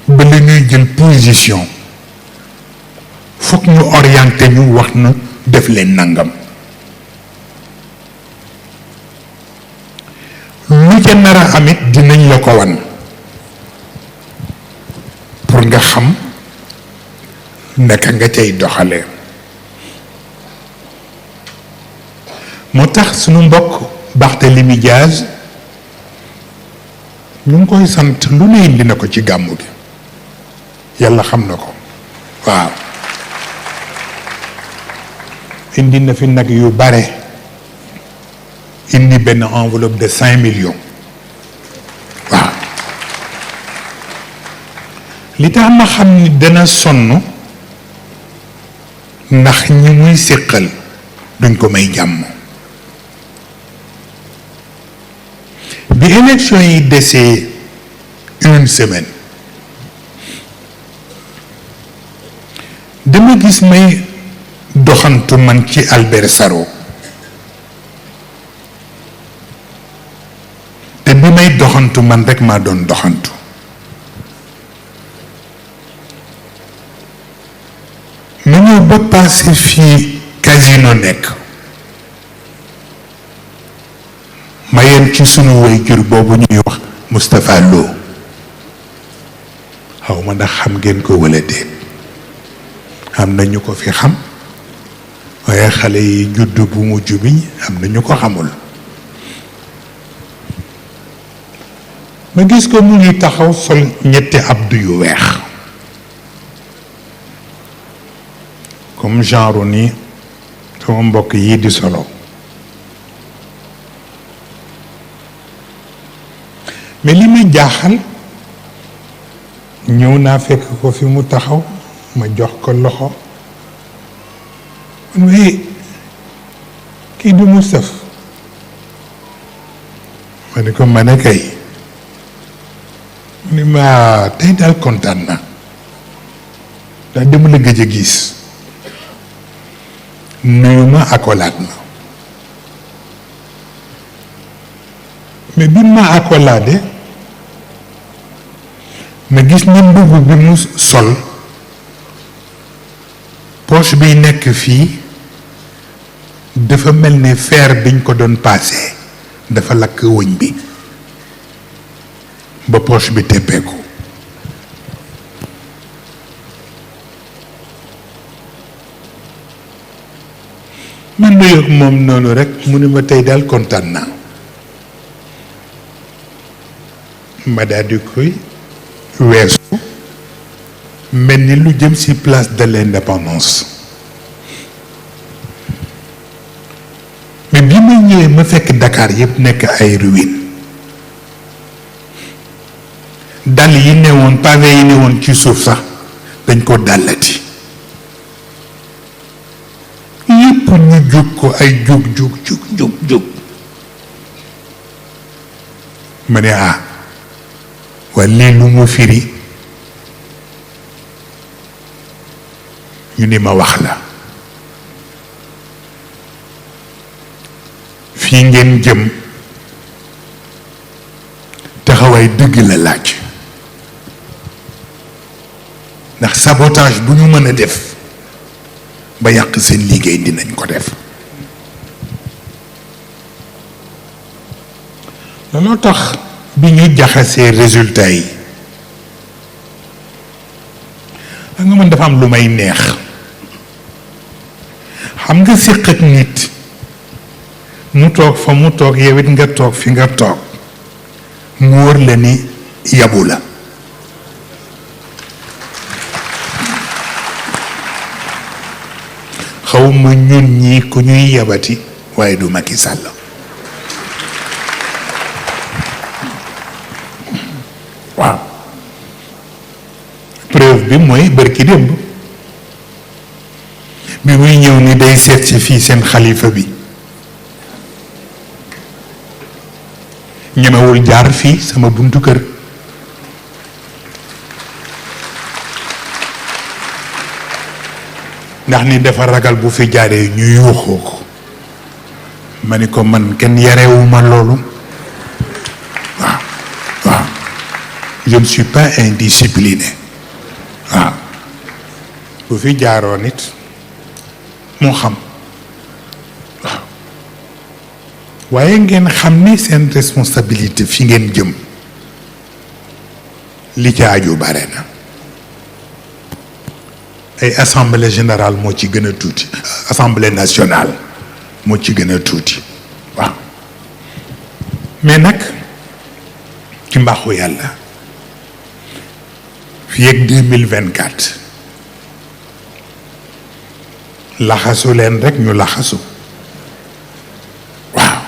ba la ñuy jël position foog ñu orienté ñu wax na def leen nangam lu ca nar a amit dinañ la ko wan pour nga xam naka nga cay doxalee moo tax sunu mbokk Barthélémy Diaz ñu ngi koy sant lu ne indi na ko ci gàmmu gi yàlla xam na ko waaw indi na fi nag yu bare indi benn enveloppe de 5 millions waaw li tax ma xam ni dana sonn ndax ñi muy séqal duñ ko may jàmm bi élection yi desee une semaine dama gis may doxantu man ci Albert Sarraut doxantu man rek maa doon doxantu ma ñëw ba passé fii casino nekk ma yem ci sunu waajur boobu ñuy wax Moustapha Lo xaw ma ndax xam ngeen ko wala déet am na ñu ko fi xam waaye xale yi judd bu mujj bi am na ñu ko xamul ma gis ko mu ngi taxaw sol ñetti abdu yu weex comme genre ni sama mbokk yi di solo mais li ma jaaxal ñëw naa fekk ko fi mu taxaw ma jox ko loxo man waaye kii du Moustapha ma ne ko man a kay mu ni ma tey daal kontaan na daal dama la gëj a gis nuyu ma akolaat ma mais bi ma akolaade ma gis ni mbubb bi mu sol poche bi nekk fii dafa mel ni fer biñ ko doon paase dafa lakk wëñ bi ba poche bi teppeeku man nuyoog moom noonu rek mu ne ma tey daal kontaan naa ma daal di koy weesu mel ni lu jëm ci place de l'indépendance mais bi ma ñëwee ma fekk Dakar yépp nekk ay ruines dàll yi newoon pavé yi newoon ci suuf sax dañ ko dàllati yépp ñu jóg ko ay jóg ma ne waaye lii lu mu firi ñu ni ma wax la fii ngeen jëm taxawaay dëgg la laaj ndax sabotage bu ñu mën a def ba yàq seen liggéey dinañ ko def looloo tax bi ñu jaxasee résultat yi da nga mën dafa am lu may neex xam nga séq ak nit mu toog fa mu toog yow it nga toog fi nga toog mu wóor la ni yabu la xaw ma ñun ñii ku ñuy yabati waaye du Macky Sall waaw preuve bi mooy bërki démb bi muy ñëw ni day seet si fii seen xalifa bi ñemewul jaar fii sama buntu kër ndax ni dafa ragal bu fi jaaree ñu yuuxoo ko ma ni ko man kenn yarewuma loolu waaw waaw je ne suis pas indiscipliné waaw bu fi jaaroo nit moo xam waaw waaye ngeen xam ni seen responsabilité fi ngeen jëm li ci aju bare na ay assemblée générale moo ci gën a tuuti assemblée nationale moo ci gën a tuuti waaw mais nag ci mbaaxu yàlla fii ak 2024 laxasu leen rek ñu laxasu waaw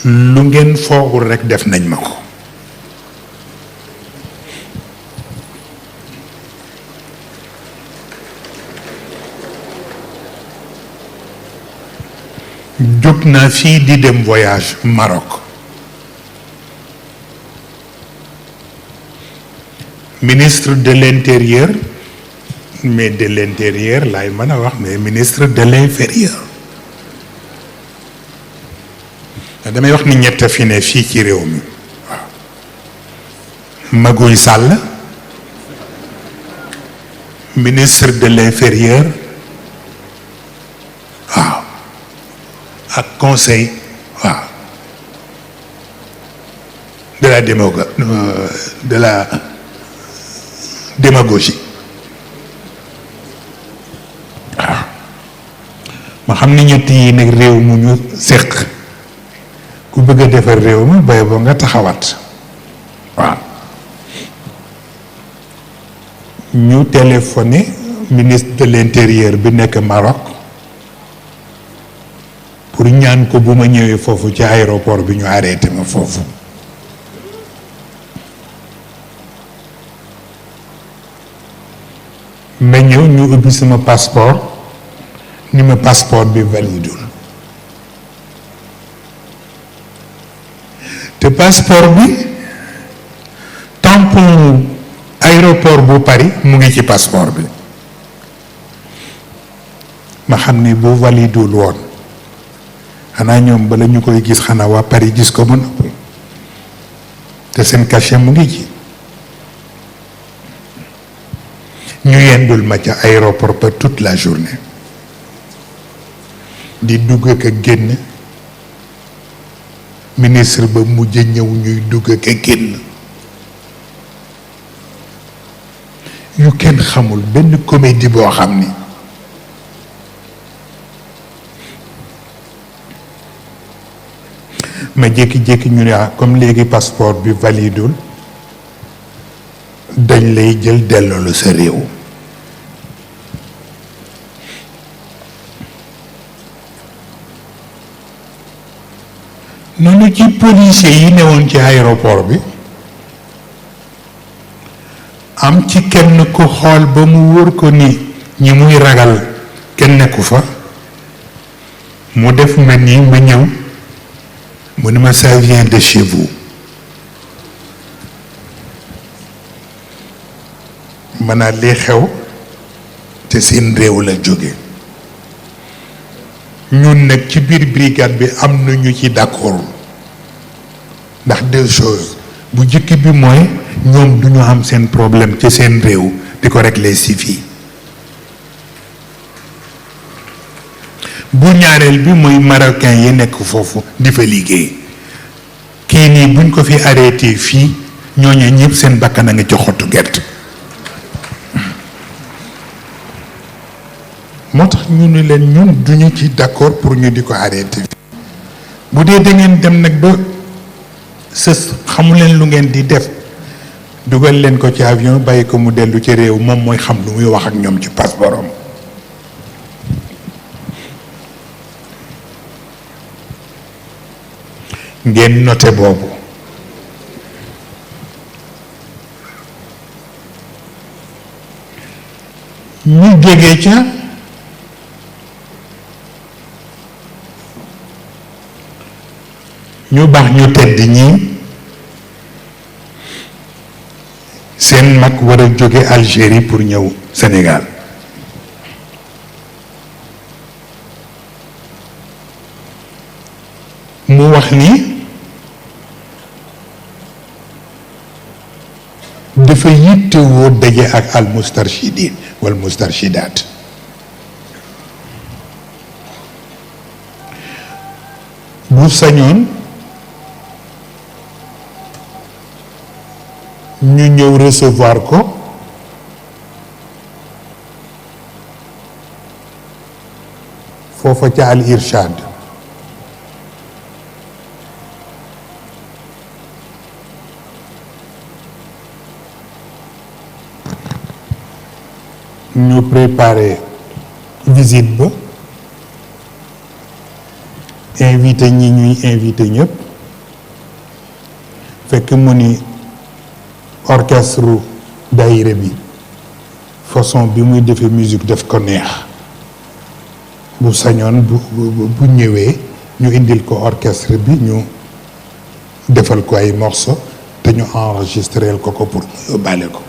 lu ngeen foogul rek def nañ ma ko jóg naa fii di dem voyage Maroc ministre de l'intérieur mais de l'intérieur laay mën a wax mais ministre de l'inférieur damay wax ni ñett fi ne fii ci réew mi waaw Maguy Sall ministre de l'intérieur waaw ak conseil waaw de la démagogie waaw ma xam ni ñett yi nag réew mu ñu séq ku bëgg a defar réew mi bay boo nga taxawat waaw ñu téléphoné ministre de l'intérieur bi nekk Maroc pour ñaan ko bu ma ñëwee foofu ci aéroport bi ñu arrêté ma foofu ma ñëw ñu ubbi sama passeport ni ma passeport bi validul te passeport bi tampon aéroport bu Paris mu ngi ci passeport bi ma xam ni bu validul woon xanaa ñoom bala ñu koy gis xanaa waa Paris gis ko ba noppi te seen cachet mu ngi ci ñu yendul ma ca aéroport ba toute la journée di dugg ak a génn ministre ba mujj ñëw ñuy dugg ak a génn yu kenn xamul benn comédie boo xam ni ma jékki-jékki ñu ne comme léegi passeport bi validul dañ lay jël delloo la sa réew noonu ci policier yi newoon ci aéroport bi am ci kenn ku xool ba mu wóor ko ni ñi muy ragal kenn nekku fa mu def ma nii ma ñëw mu ne ma ça vient de chez vous ma naa lii xew te seen réew la jóge ñun nag ci biir brigade bi am na ñu ci d'accord ndax deux choses bu jëkk bi mooy ñoom du ñu am seen problème ci seen réew di ko régler si fii bu ñaareel bi mooy marocain yi nekk foofu di fa liggéey kii nii buñ ko fi arrêté fii ñooñu ñëpp seen bakkan a nga ci xottu gerte moo tax ñu ni leen ñun duñu ci d'accord pour ñu di ko arrêté bu dee da ngeen dem nag ba sës xamu leen lu ngeen di def dugal leen ko ci avion bàyyi ko mu dellu ci réew moom mooy xam lu muy wax ak ñoom ci passeport am ngeen noté boobu ñu jógee ca ñu baax ñu tedd ñi seen mag war a jóge Algérie pour ñëw Sénégal mu wax ni dafa yittewoo daje ak al mustarshidin wal mustarshidaat bu sañoon ñu ñëw recevoir ko foofa ca al irshad ñu préparé visite ba invité ñi ñuy invité ñëpp fekk mu ni orchestre daayira bi façon bi muy defee musique def ko neex bu sañoon bu ñëwee ñu indil ko orchestre bi ñu defal ko ay morceaux te ñu enregistreel ko pour mu yóbbaale ko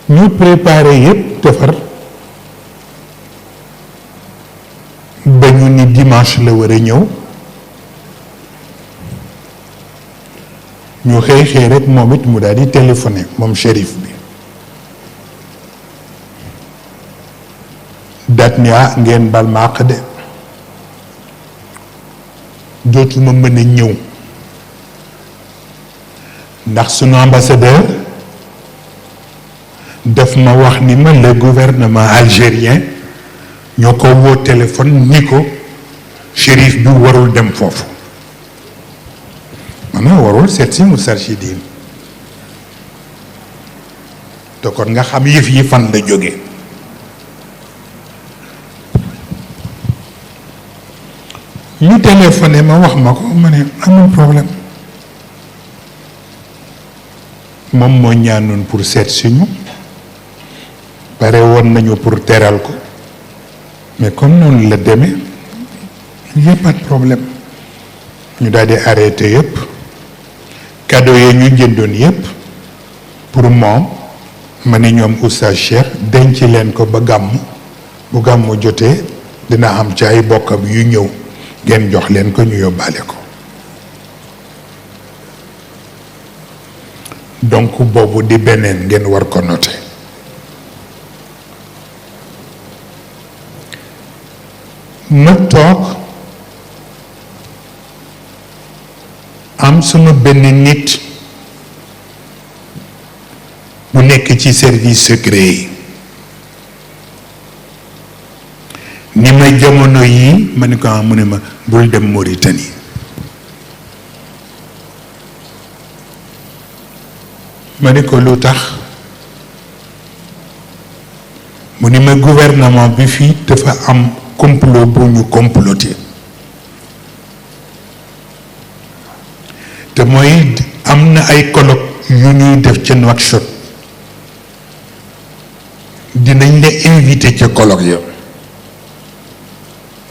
ñu préparé yépp defar ba ñu ni dimanche la war a ñëw ñu xëy xëy rek moom it mu daal di téléphoné moom shérif bi daat ni ngeen bal ma àq de dootuma mën a ñëw ndax sunu ambassadeur daf ma wax ni ma le gouvernement algérien ñoo ko woo téléphone ni ko shérif bi warul dem foofu maanaam warul seet si Moustarchidine te kon nga xam yëf yi fan la jóge ñu téléphoné ma wax ma ko ma ne amul problème moom moo ñaanoon pour seet si ñu pare woon nañu pour teral ko mais comme noonu la demee y a pas de problème ñu daal di arrêté yëpp cadeau yi ñu jëndoon yëpp pour moom ma ne ñoom Oustaz Cheikh denc leen ko ba gàmm bu gàmmu jotee dina am ci ay bokkam yu ñëw ngeen jox leen ko ñu yóbbaale ko donc boobu di beneen ngeen war ko noter ma toog am sunu benn nit bu nekk ci service secret yi ni ma jamono yii ma ne ko mu ne ma bul dem Mauritanie ma ne ko lu tax mu ni ma gouvernement bi fii dafa am complot bu ñu comploté te mooy am na ay colloque yu ñuy def ca Nouakchott dinañ la invité ca colloque ya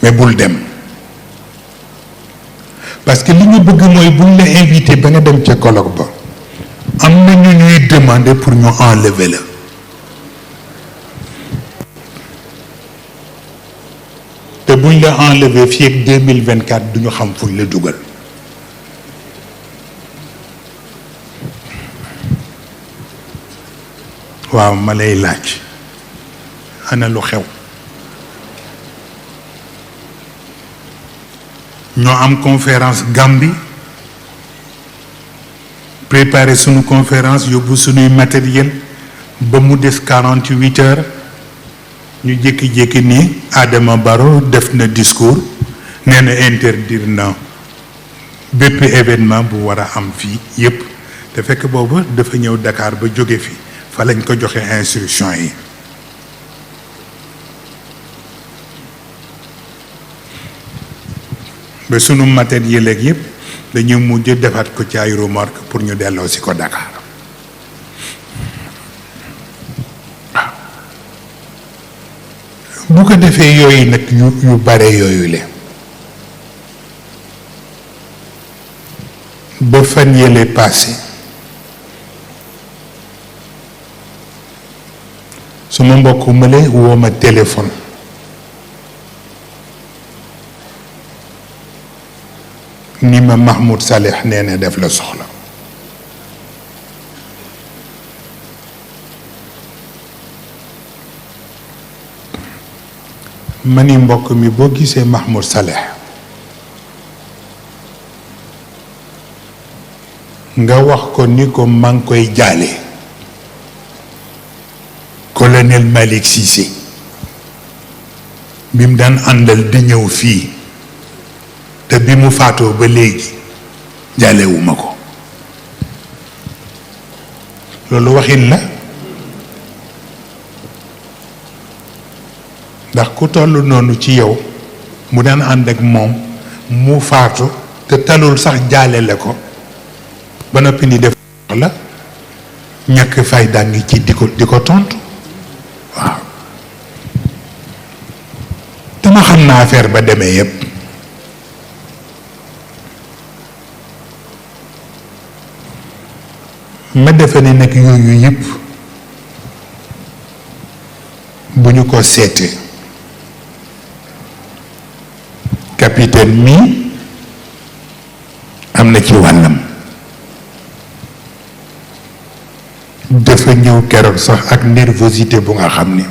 mais bul dem parce que li ñu bëgg mooy buñ la invité ba nga dem ca colloque ba am na ñu ñuy demander pour ñu enlever la te buñ la enlever fii ak 2024 du ñu xam fuñ la dugal waaw ma lay laaj ana lu xew ñoo am conférence Gambie préparer sunu conférence yóbbu sunuy matériel ba mu des 48 heures ñu jékki-jékki ni Adama Barrow def na discours nee na interdire na bépp événement bu war a am fii yépp te fekk boobu dafa ñëw Dakar ba jóge fi fa lañ ko joxe instruction yi ba sunu matériel ak yépp dañu mujj defaat ko ci ay remorque pour ñu delloo si ko Dakar bu ko defee yooyu nag yu bare yooyu le ba fan yële passé suma mbokk mële woo ma téléphone ni ma Mahmoud Saleh nee na def la soxla ma ni mbokk mi boo gisee Mahmoud Saleh nga wax ko ni ko maa ngi koy jaale colonel Malick Cissé bi mu daan àndal di ñëw fii te bi mu faatoo ba léegi jaalewuma ko loolu waxin la ndax ku toll noonu ci yow mu daan ànd ak moom mu faatu te talul sax jaale la ko ba noppi ni def la ñàkk fayda ngi ci di ko tontu waaw dama xam naa affaire ba demee yépp ma defe ni nag yooyu yëpp bu ñu ko seetee capitaine mi am na ci wàllam. dafa ñëw keroog sax ak nervosité bu nga xam ni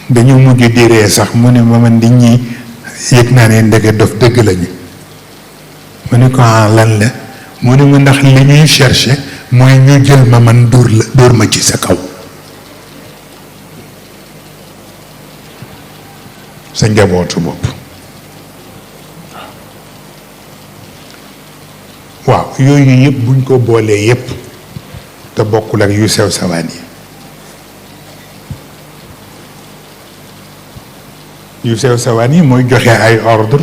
dañu mujj di ree sax mu ne ma man nit ñi yëg naa ne ndeke dof dëgg lañu. mu ne ko lan la mu ne ma ndax li ñuy cherché mooy ñu jël ma man dóor ma ci sa kaw. sa njabootu bopp. waaw yooyu yëpp buñ ko boolee yëpp te bokkul ak yu sew sawaan yi yu sew sawaan yi mooy joxe ay ordre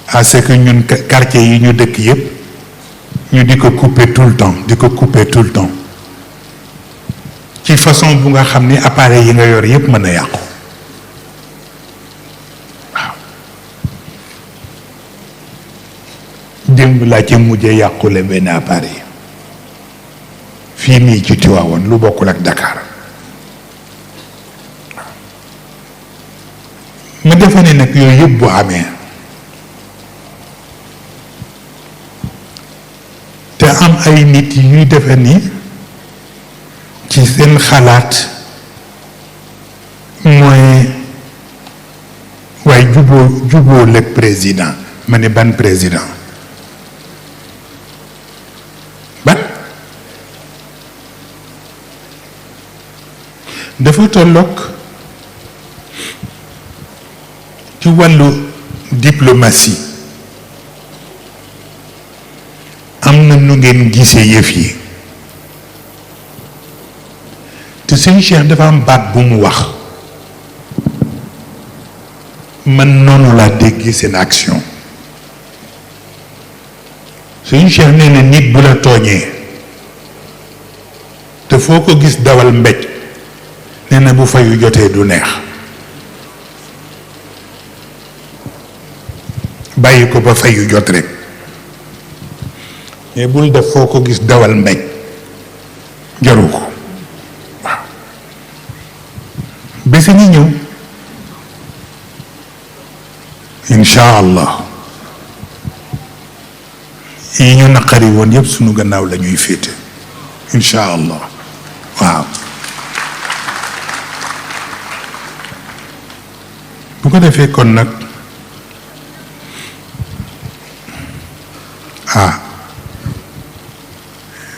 à ce que ñun quartier yi ñu dëkk yëpp ñu di ko couper tout le temps di ko couper tout le temps ci façon bu nga xam ni appareil yi nga yor yëpp mën a yàqu. démb laa ci mujjee yàqule benn appareil fii nii ci Tiwaawoon lu bokkul ak Dakar ma defe ne nag yooyu yëpp bu amee te am ay nit yuy defe ni ci seen xalaat mooy waaye juboo lëg président ma ne ban président dafa tolloog ci wàllu diplomatie am na nu ngeen gisee yëf yi te sëñ Cheikh dafa am baat bu mu wax man noonu laa dégg seen action sëñ Cheikh nee na nit bu la tooñee te foo ko gis dawal mbéj nee na bu fayu jotee du neex bàyyi ko ba fayu jot rek mais bul def foo ko gis dawal mbéj jaru ko waaw bés a ngi ñëw incha allah yi ñu naqari woon yëpp sunu gannaaw la ñuy féete incha allah waaw bu ko defee kon nag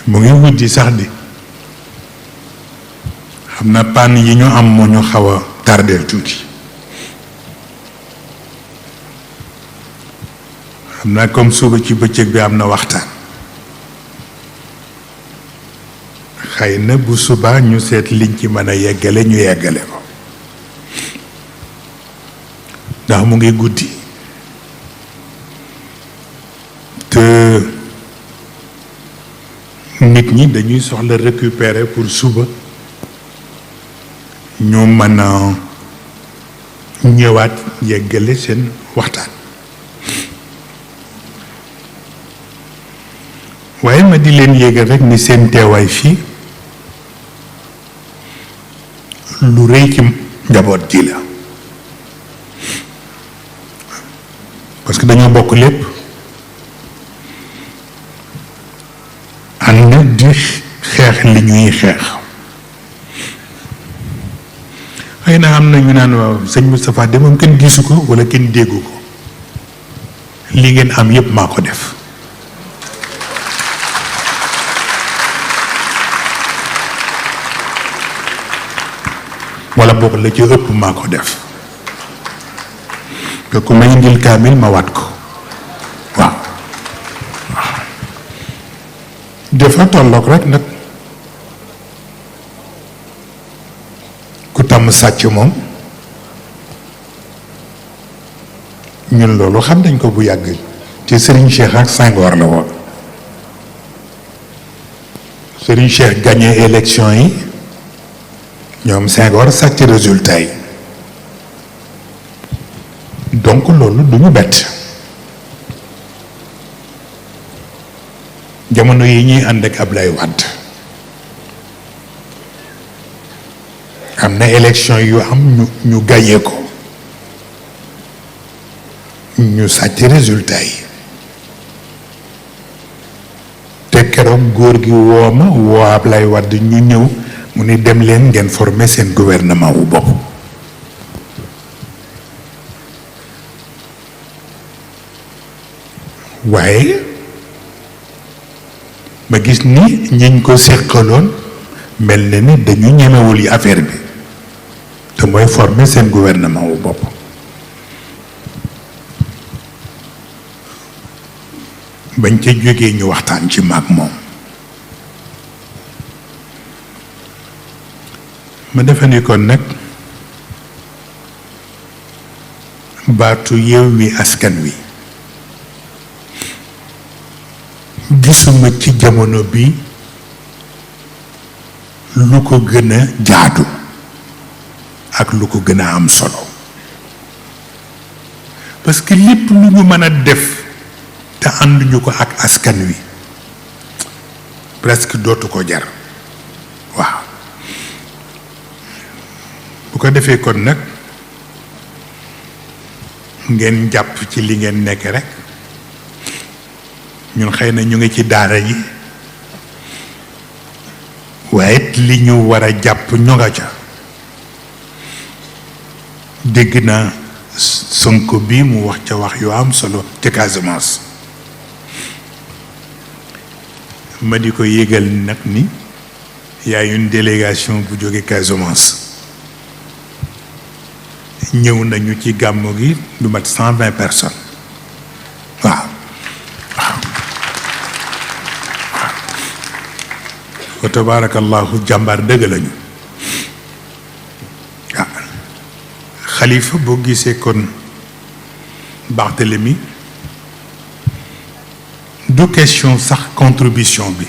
mu ngi wujji sax di xam na pann yi ñu am moo ñu xaw a tardeel tuuti xam naa comme suba ci bëccëg bi am na waxtaan xëy na bu subaa ñu seet liñ ci mën a yeggale ñu yeggale ko ndax mu ngi guddi te nit ñi dañuy soxla récupérer pour suba ñu mën a ñëwaat yeggale seen waxtaan waaye ma di leen yégal rek ni seen teewaay fii lu rëy ci njaboot ji la parce que dañoo bokk lépp ànd di xeex li ñuy xeex xëy na am na ñu naan waaw sëñ Moustapha de moom kenn gisu ko wala kenn déggu ko li ngeen am yépp maa ko def wala boog la ci ëpp maa ko def te ku may indil kaamil ma waat ko waaw dafa tolloog rek nag ku tàmm sàcc moom ñun loolu xam nañ ko bu yàgg ci Serigne Cheikh ak Senghor la woon Serigne Cheikh gagné élection yi ñoom Senghor sàcc résultat yi donc loolu du ñu bett jamono yi ñuy ànd ak Ablaye Wade am na élection yu am ñu gagné ko ñu sàcc résultat yi te keroog góor gi woo ma woo Ablaye Wade ñu ñëw mu ni dem leen ngeen former seen gouvernement wu bopp waaye ma gis ni ñiñ ko séqaloon mel na ni dañu ñemewul yi affaire bi te mooy former seen gouvernement wu bopp bañ ca jógee ñu waxtaan ci maag moom ma defe ni kon nag baatu Yewwi Askan Wi gisuma ci jamono bi lu ko gën a jaadu ak lu ko gën a am solo parce que lépp lu ñu mën a def te ànduñu ko ak askan wi presque dootu ko jar waaw bu ko defee kon nag ngeen jàpp ci li ngeen nekk rek ñun xëy na ñu ngi ci daara yi waaye li ñu war a jàpp ñoŋa ca dégg naa Sonko bi mu wax ca wax yu am solo ca Casamance ma di ko yégal nag ni y a une délégation bu jóge Casamance ñëw nañu ci gàmmu gi lu mat 120 personnes waaw wa tabarakallahu jàmbaar dëgg lañu ah xalifa boo gisee kon Barthélemy du question sax contribution bi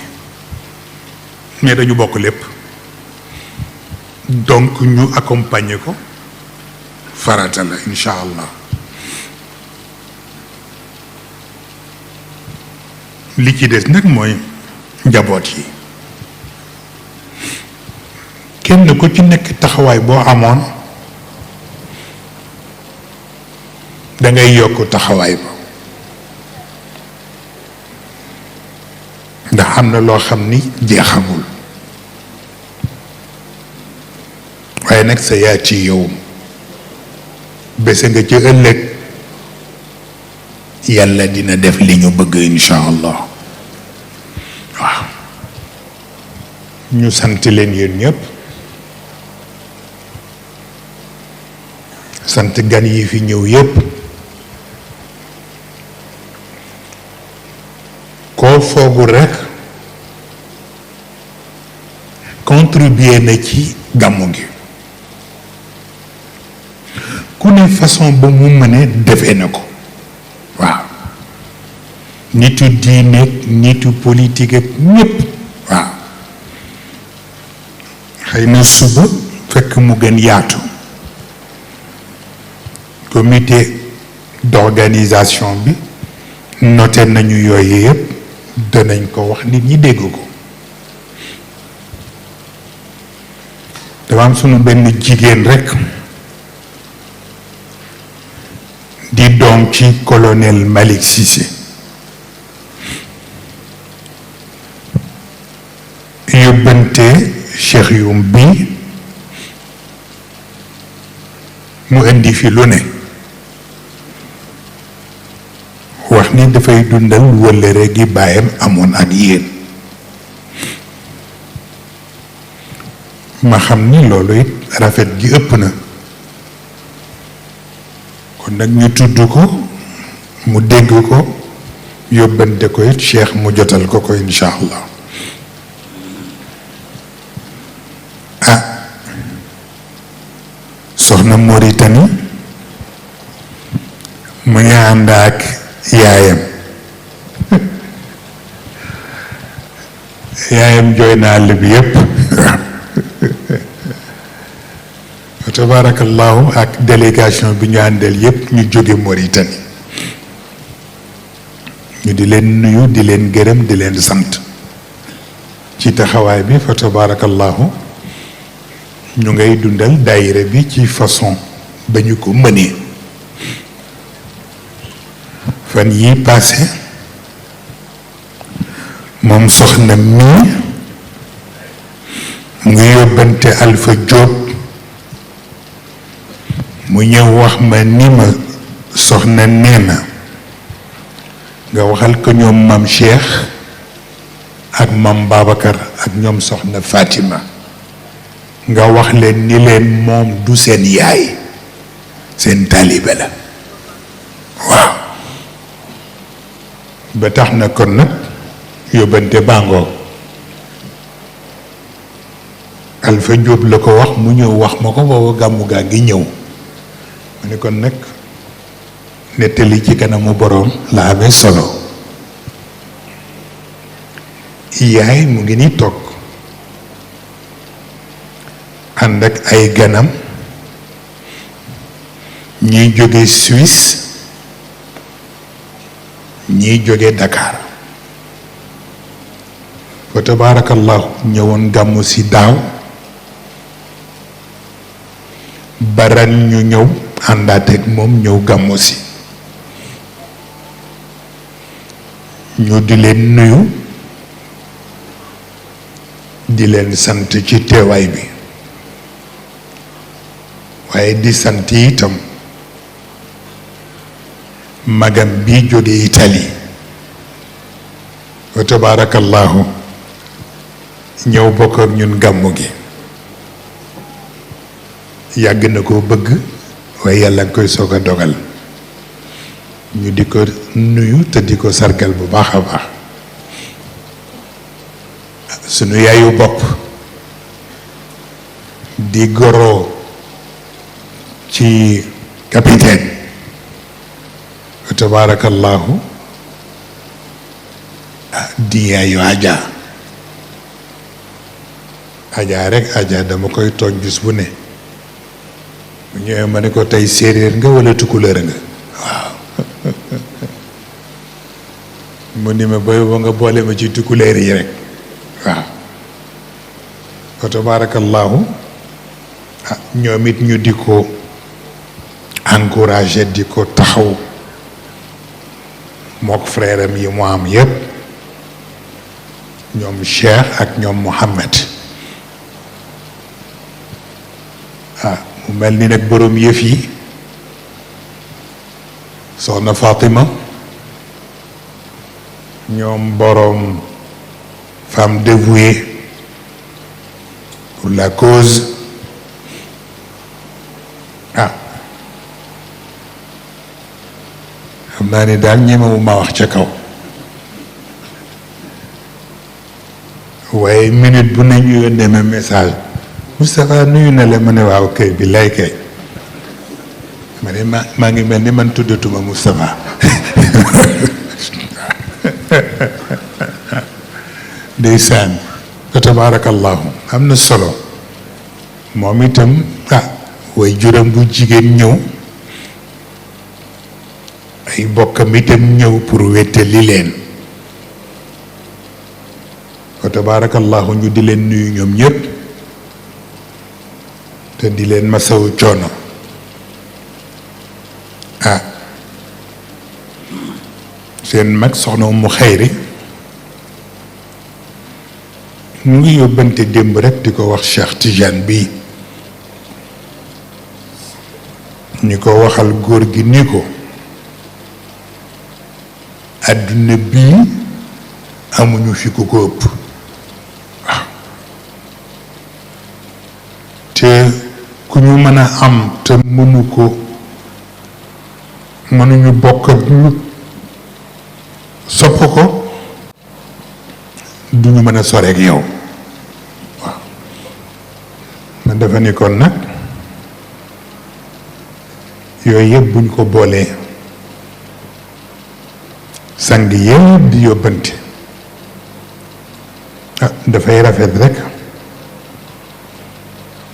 mais dañu bokk lépp donc ñu accompagner ko farata la incha allah li ci des nag mooy njaboot yi kenn ku ci nekk taxawaay boo amoon da ngay yokk taxawaay ba ndax am na loo xam ni jeexagul waaye nag sa yaa ci yow bese nga ci ëllëg yàlla dina def li ñu bëgg incha allah waaw ñu sant leen yéen ñëpp sant gan yi fi ñëw yépp koo foogul rekk contribuer na ci gàmmu gi ku ne façon ba mu mëne defee na ko waaw nitu diine nitu politique ak ñépp waaw xëy na suba fekk mu gën yaatu comité d'organisation bi noté nañu yooyu yépp danañ ko wax nit ñi dégg ko dafa am sunu benn jigéen rekk di doom ci colonel Malick Cissé yóbbante Cheikh Youm bi mu indi fi lu ne wax ni dafay dundal wëllëre gi baayam amoon ak yéen ma xam ni loolu it rafet gi ëpp na kon nag ñu tudd ko mu dégg ko yóbbante ko it Cheikh mu jotal ko ko incha allah ah soxna Mauritanie mu ngi ànd ak yaayam yaayam jooy na àll bi yépp tabarakallahu ak délégation bi ñu àndal yépp ñu jóge Mauritanie ñu di leen nuyu di leen gërëm di leen sant ci taxawaay bi fa tabarakallahu ñu ngay dundal daayira bi ci façon ba ñu ko mënee fan yi passé moom soxna mii mu ngi yóbbante Alpha Diop mu ñëw wax ma ni ma soxna nee na nga waxal ko ñoom maam Cheikh ak maam Babacar ak ñoom soxna Fatima nga wax leen ni leen moom du seen yaay seen taalibe la waaw ba tax na kon nag yóbbante bàngoo Alpha Diop la ko wax mu ñëw wax ma ko booba gàmmu gaa ngi ñëw ma ne kon nag nettali ci kanamu boroom la amee solo yaay mu ngi ni toog ànd ak ay ganam ñiy jóge Suisse ñiy jóge Dakar fa tabaarakallahu ñëwoon gàmmu si daaw baran ñu ñëw àndaat ak moom ñëw gàmmu si ñu di leen nuyu di leen sant ci teewaay bi waaye di sant itam magam bi jóge Italie wa tabaarakallahu ñëw bokk ak ñun gàmmu gi yàgg na ko bëgg waaye yàlla nga koy soog a dogal ñu di ko nuyu te di ko sargal bu baax a baax sunu yaayu bopp di goro ci capitaine wa tabaarakallahu di yaayu Adja rek Adja dama koy tooñ bis bu ne bu ñëwee ma ne ko tey séeréer nga walla tukulóor nga waaw mu ni ma boy ba nga boole ma ci tukulóor yi rek waaw wa tabaarakallahu ñoom it ñu di ko encouragé di ko taxaw mook frère am yi mu am yépp ñoom Cheikh ak ñoom Mohammed mu mel ni nag boroom yëf yi soxna Fatima ñoom boroom femme dévouée pour la cause xam naa ni daal ñemewu ma wax ca kaw waaye minute bu nañu yónnee ma message Moustapha nuyu na la ma ne waaw kay bi lay kay ma ne maa ngi mel ni man tuddatuma Moustapha ndeysaan fa tabaarakallahu am na solo moom itam way juram bu jigéen ñëw ay bokkam itam ñëw pour wéttali leen fa tabaarakallahu ñu di leen nuyu ñoom ñëpp te di leen masawu coono seen mag soxna mu xayri mu ngi yóbbante démb rek di ko wax Cheikh Tidiane bi ñu ko waxal góor gi ni ko àdduna bii amuñu fi ku ko ëpp waaw te ku ñu mën a am te mënuñu bokk ak ñu sopp ko duñu mën a soreek yow waaw man dafa ni kon nag yooyu yëpp buñ ko boolee sang yëpp di yóbbante dafay rafet rek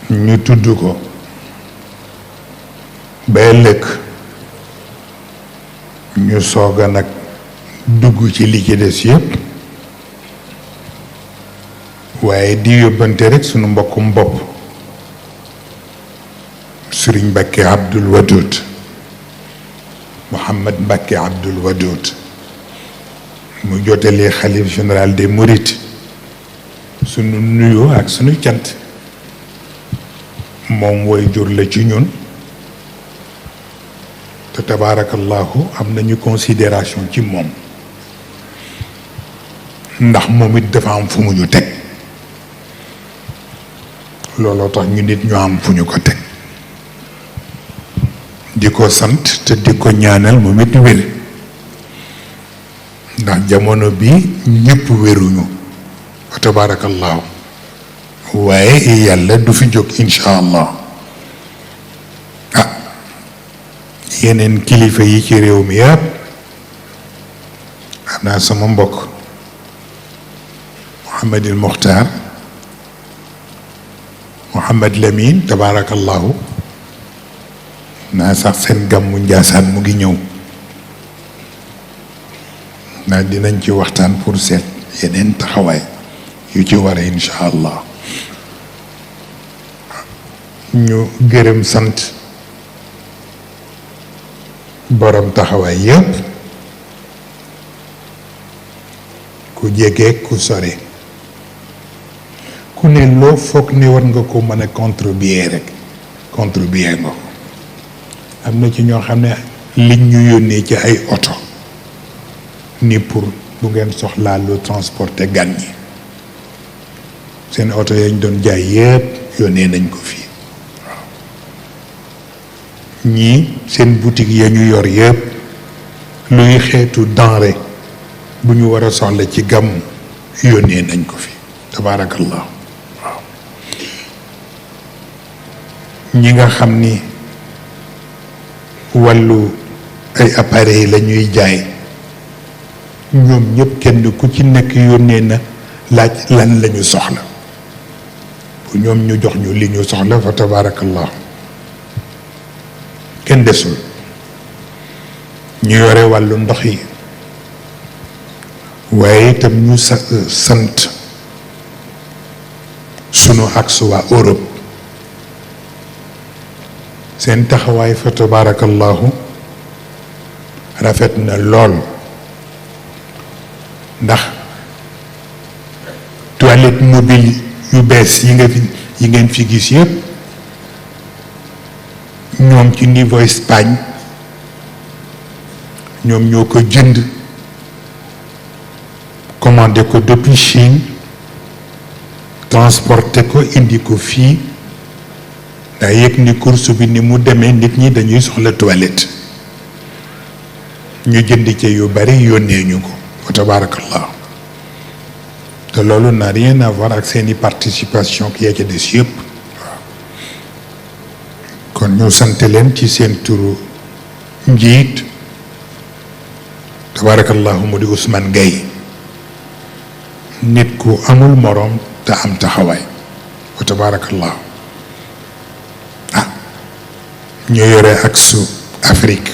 ñu tudd ko ba ëllëg ñu soog a nag dugg ci li ci des yëpp waaye di yóbbante rek sunu mbokkum bopp Sëriñ Bakke Abdul Wadud Mouhamad Mbacké Abdoul Wadoud mu jotalee xalif général des Mourides sunu nuyoo ak sunu cant. moom woy jur la ci ñun te tabaarakallahu am nañu considération ci moom ndax moom it dafa am fu mu ñu teg looloo tax ñu nit ñu am fu ñu ko teg di ko sant te di ko ñaanal moom it wér ndax jamono bi ñëpp wéruñu wa tabaarakallahu waaye yàlla du fi jóg incha allah yeneen kilifa yi ci réew mi yëpp am naa sama mbokk Mouhamadil Mokhtar Mouhamad Lamine tabaarakallahu naa sax seen gàmmu Njaasaan mu ngi ñëw naa dinañ ci waxtaan pour seet yeneen taxawaay yu ci war a incha allah ñu gërëm sant borom taxawaay yépp ku jege ku sore ku ne loo foog ne war nga ko mën a contribuer rek contribuer nga ko am na ci ñoo xam ne liñ ñu yónnee ci ay oto ni pour bu ngeen soxlaa lu transporter gan ñi seen oto yañ doon jaay yépp yónnee nañ ko fii ñii seen boutique ya ñu yor yëpp luy xeetu denrée bu ñu war a soxla ci gàmm yónnee nañ ko fi tabaarakallah waaw ñi nga xam ni wàllu ay appareils la ñuy jaay ñoom ñëpp kenn ku ci nekk yónnee na laaj lan la ñu soxla pour ñoom ñu jox ñu li ñu soxla fa tabaarakallah kenn desul ñu yore wàllu ndox yi waaye itam ñu sant sunu ak su waa Europe seen taxawaay fa tabaarakallahu rafet na lool ndax toilette mobile yu bees yi ngeen fi gis yëpp ñoom ci niveau Espagne ñoom ñoo ko jënd commandé ko depuis Chine transporté ko indi ko fii ndax yëg ni course bi ni mu demee nit ñi dañuy soxla toilette ñu jënd ci yu bari yónnee ñu ko wa tabaarakallah te loolu n'a rien à voir ak seeni participation ki yaa ca des yëpp kon ñu sant leen ci seen turu njiit tabaarakallahu mu di Ousmane Gaye nit ku amul moroom te am taxawaay wa tabaarakallahu ñu yore ak su Afrique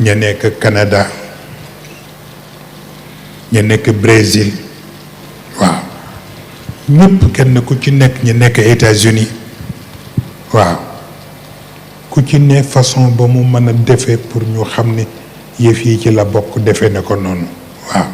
ña nekk Canada ña nekk Brésil waaw ñëpp kenn ku ci nekk ñu nekk États-Unis waaw ku ci ne façon ba mu mën a defee pour ñu xam ne yëf yi ci la bokk defee na ko noonu waaw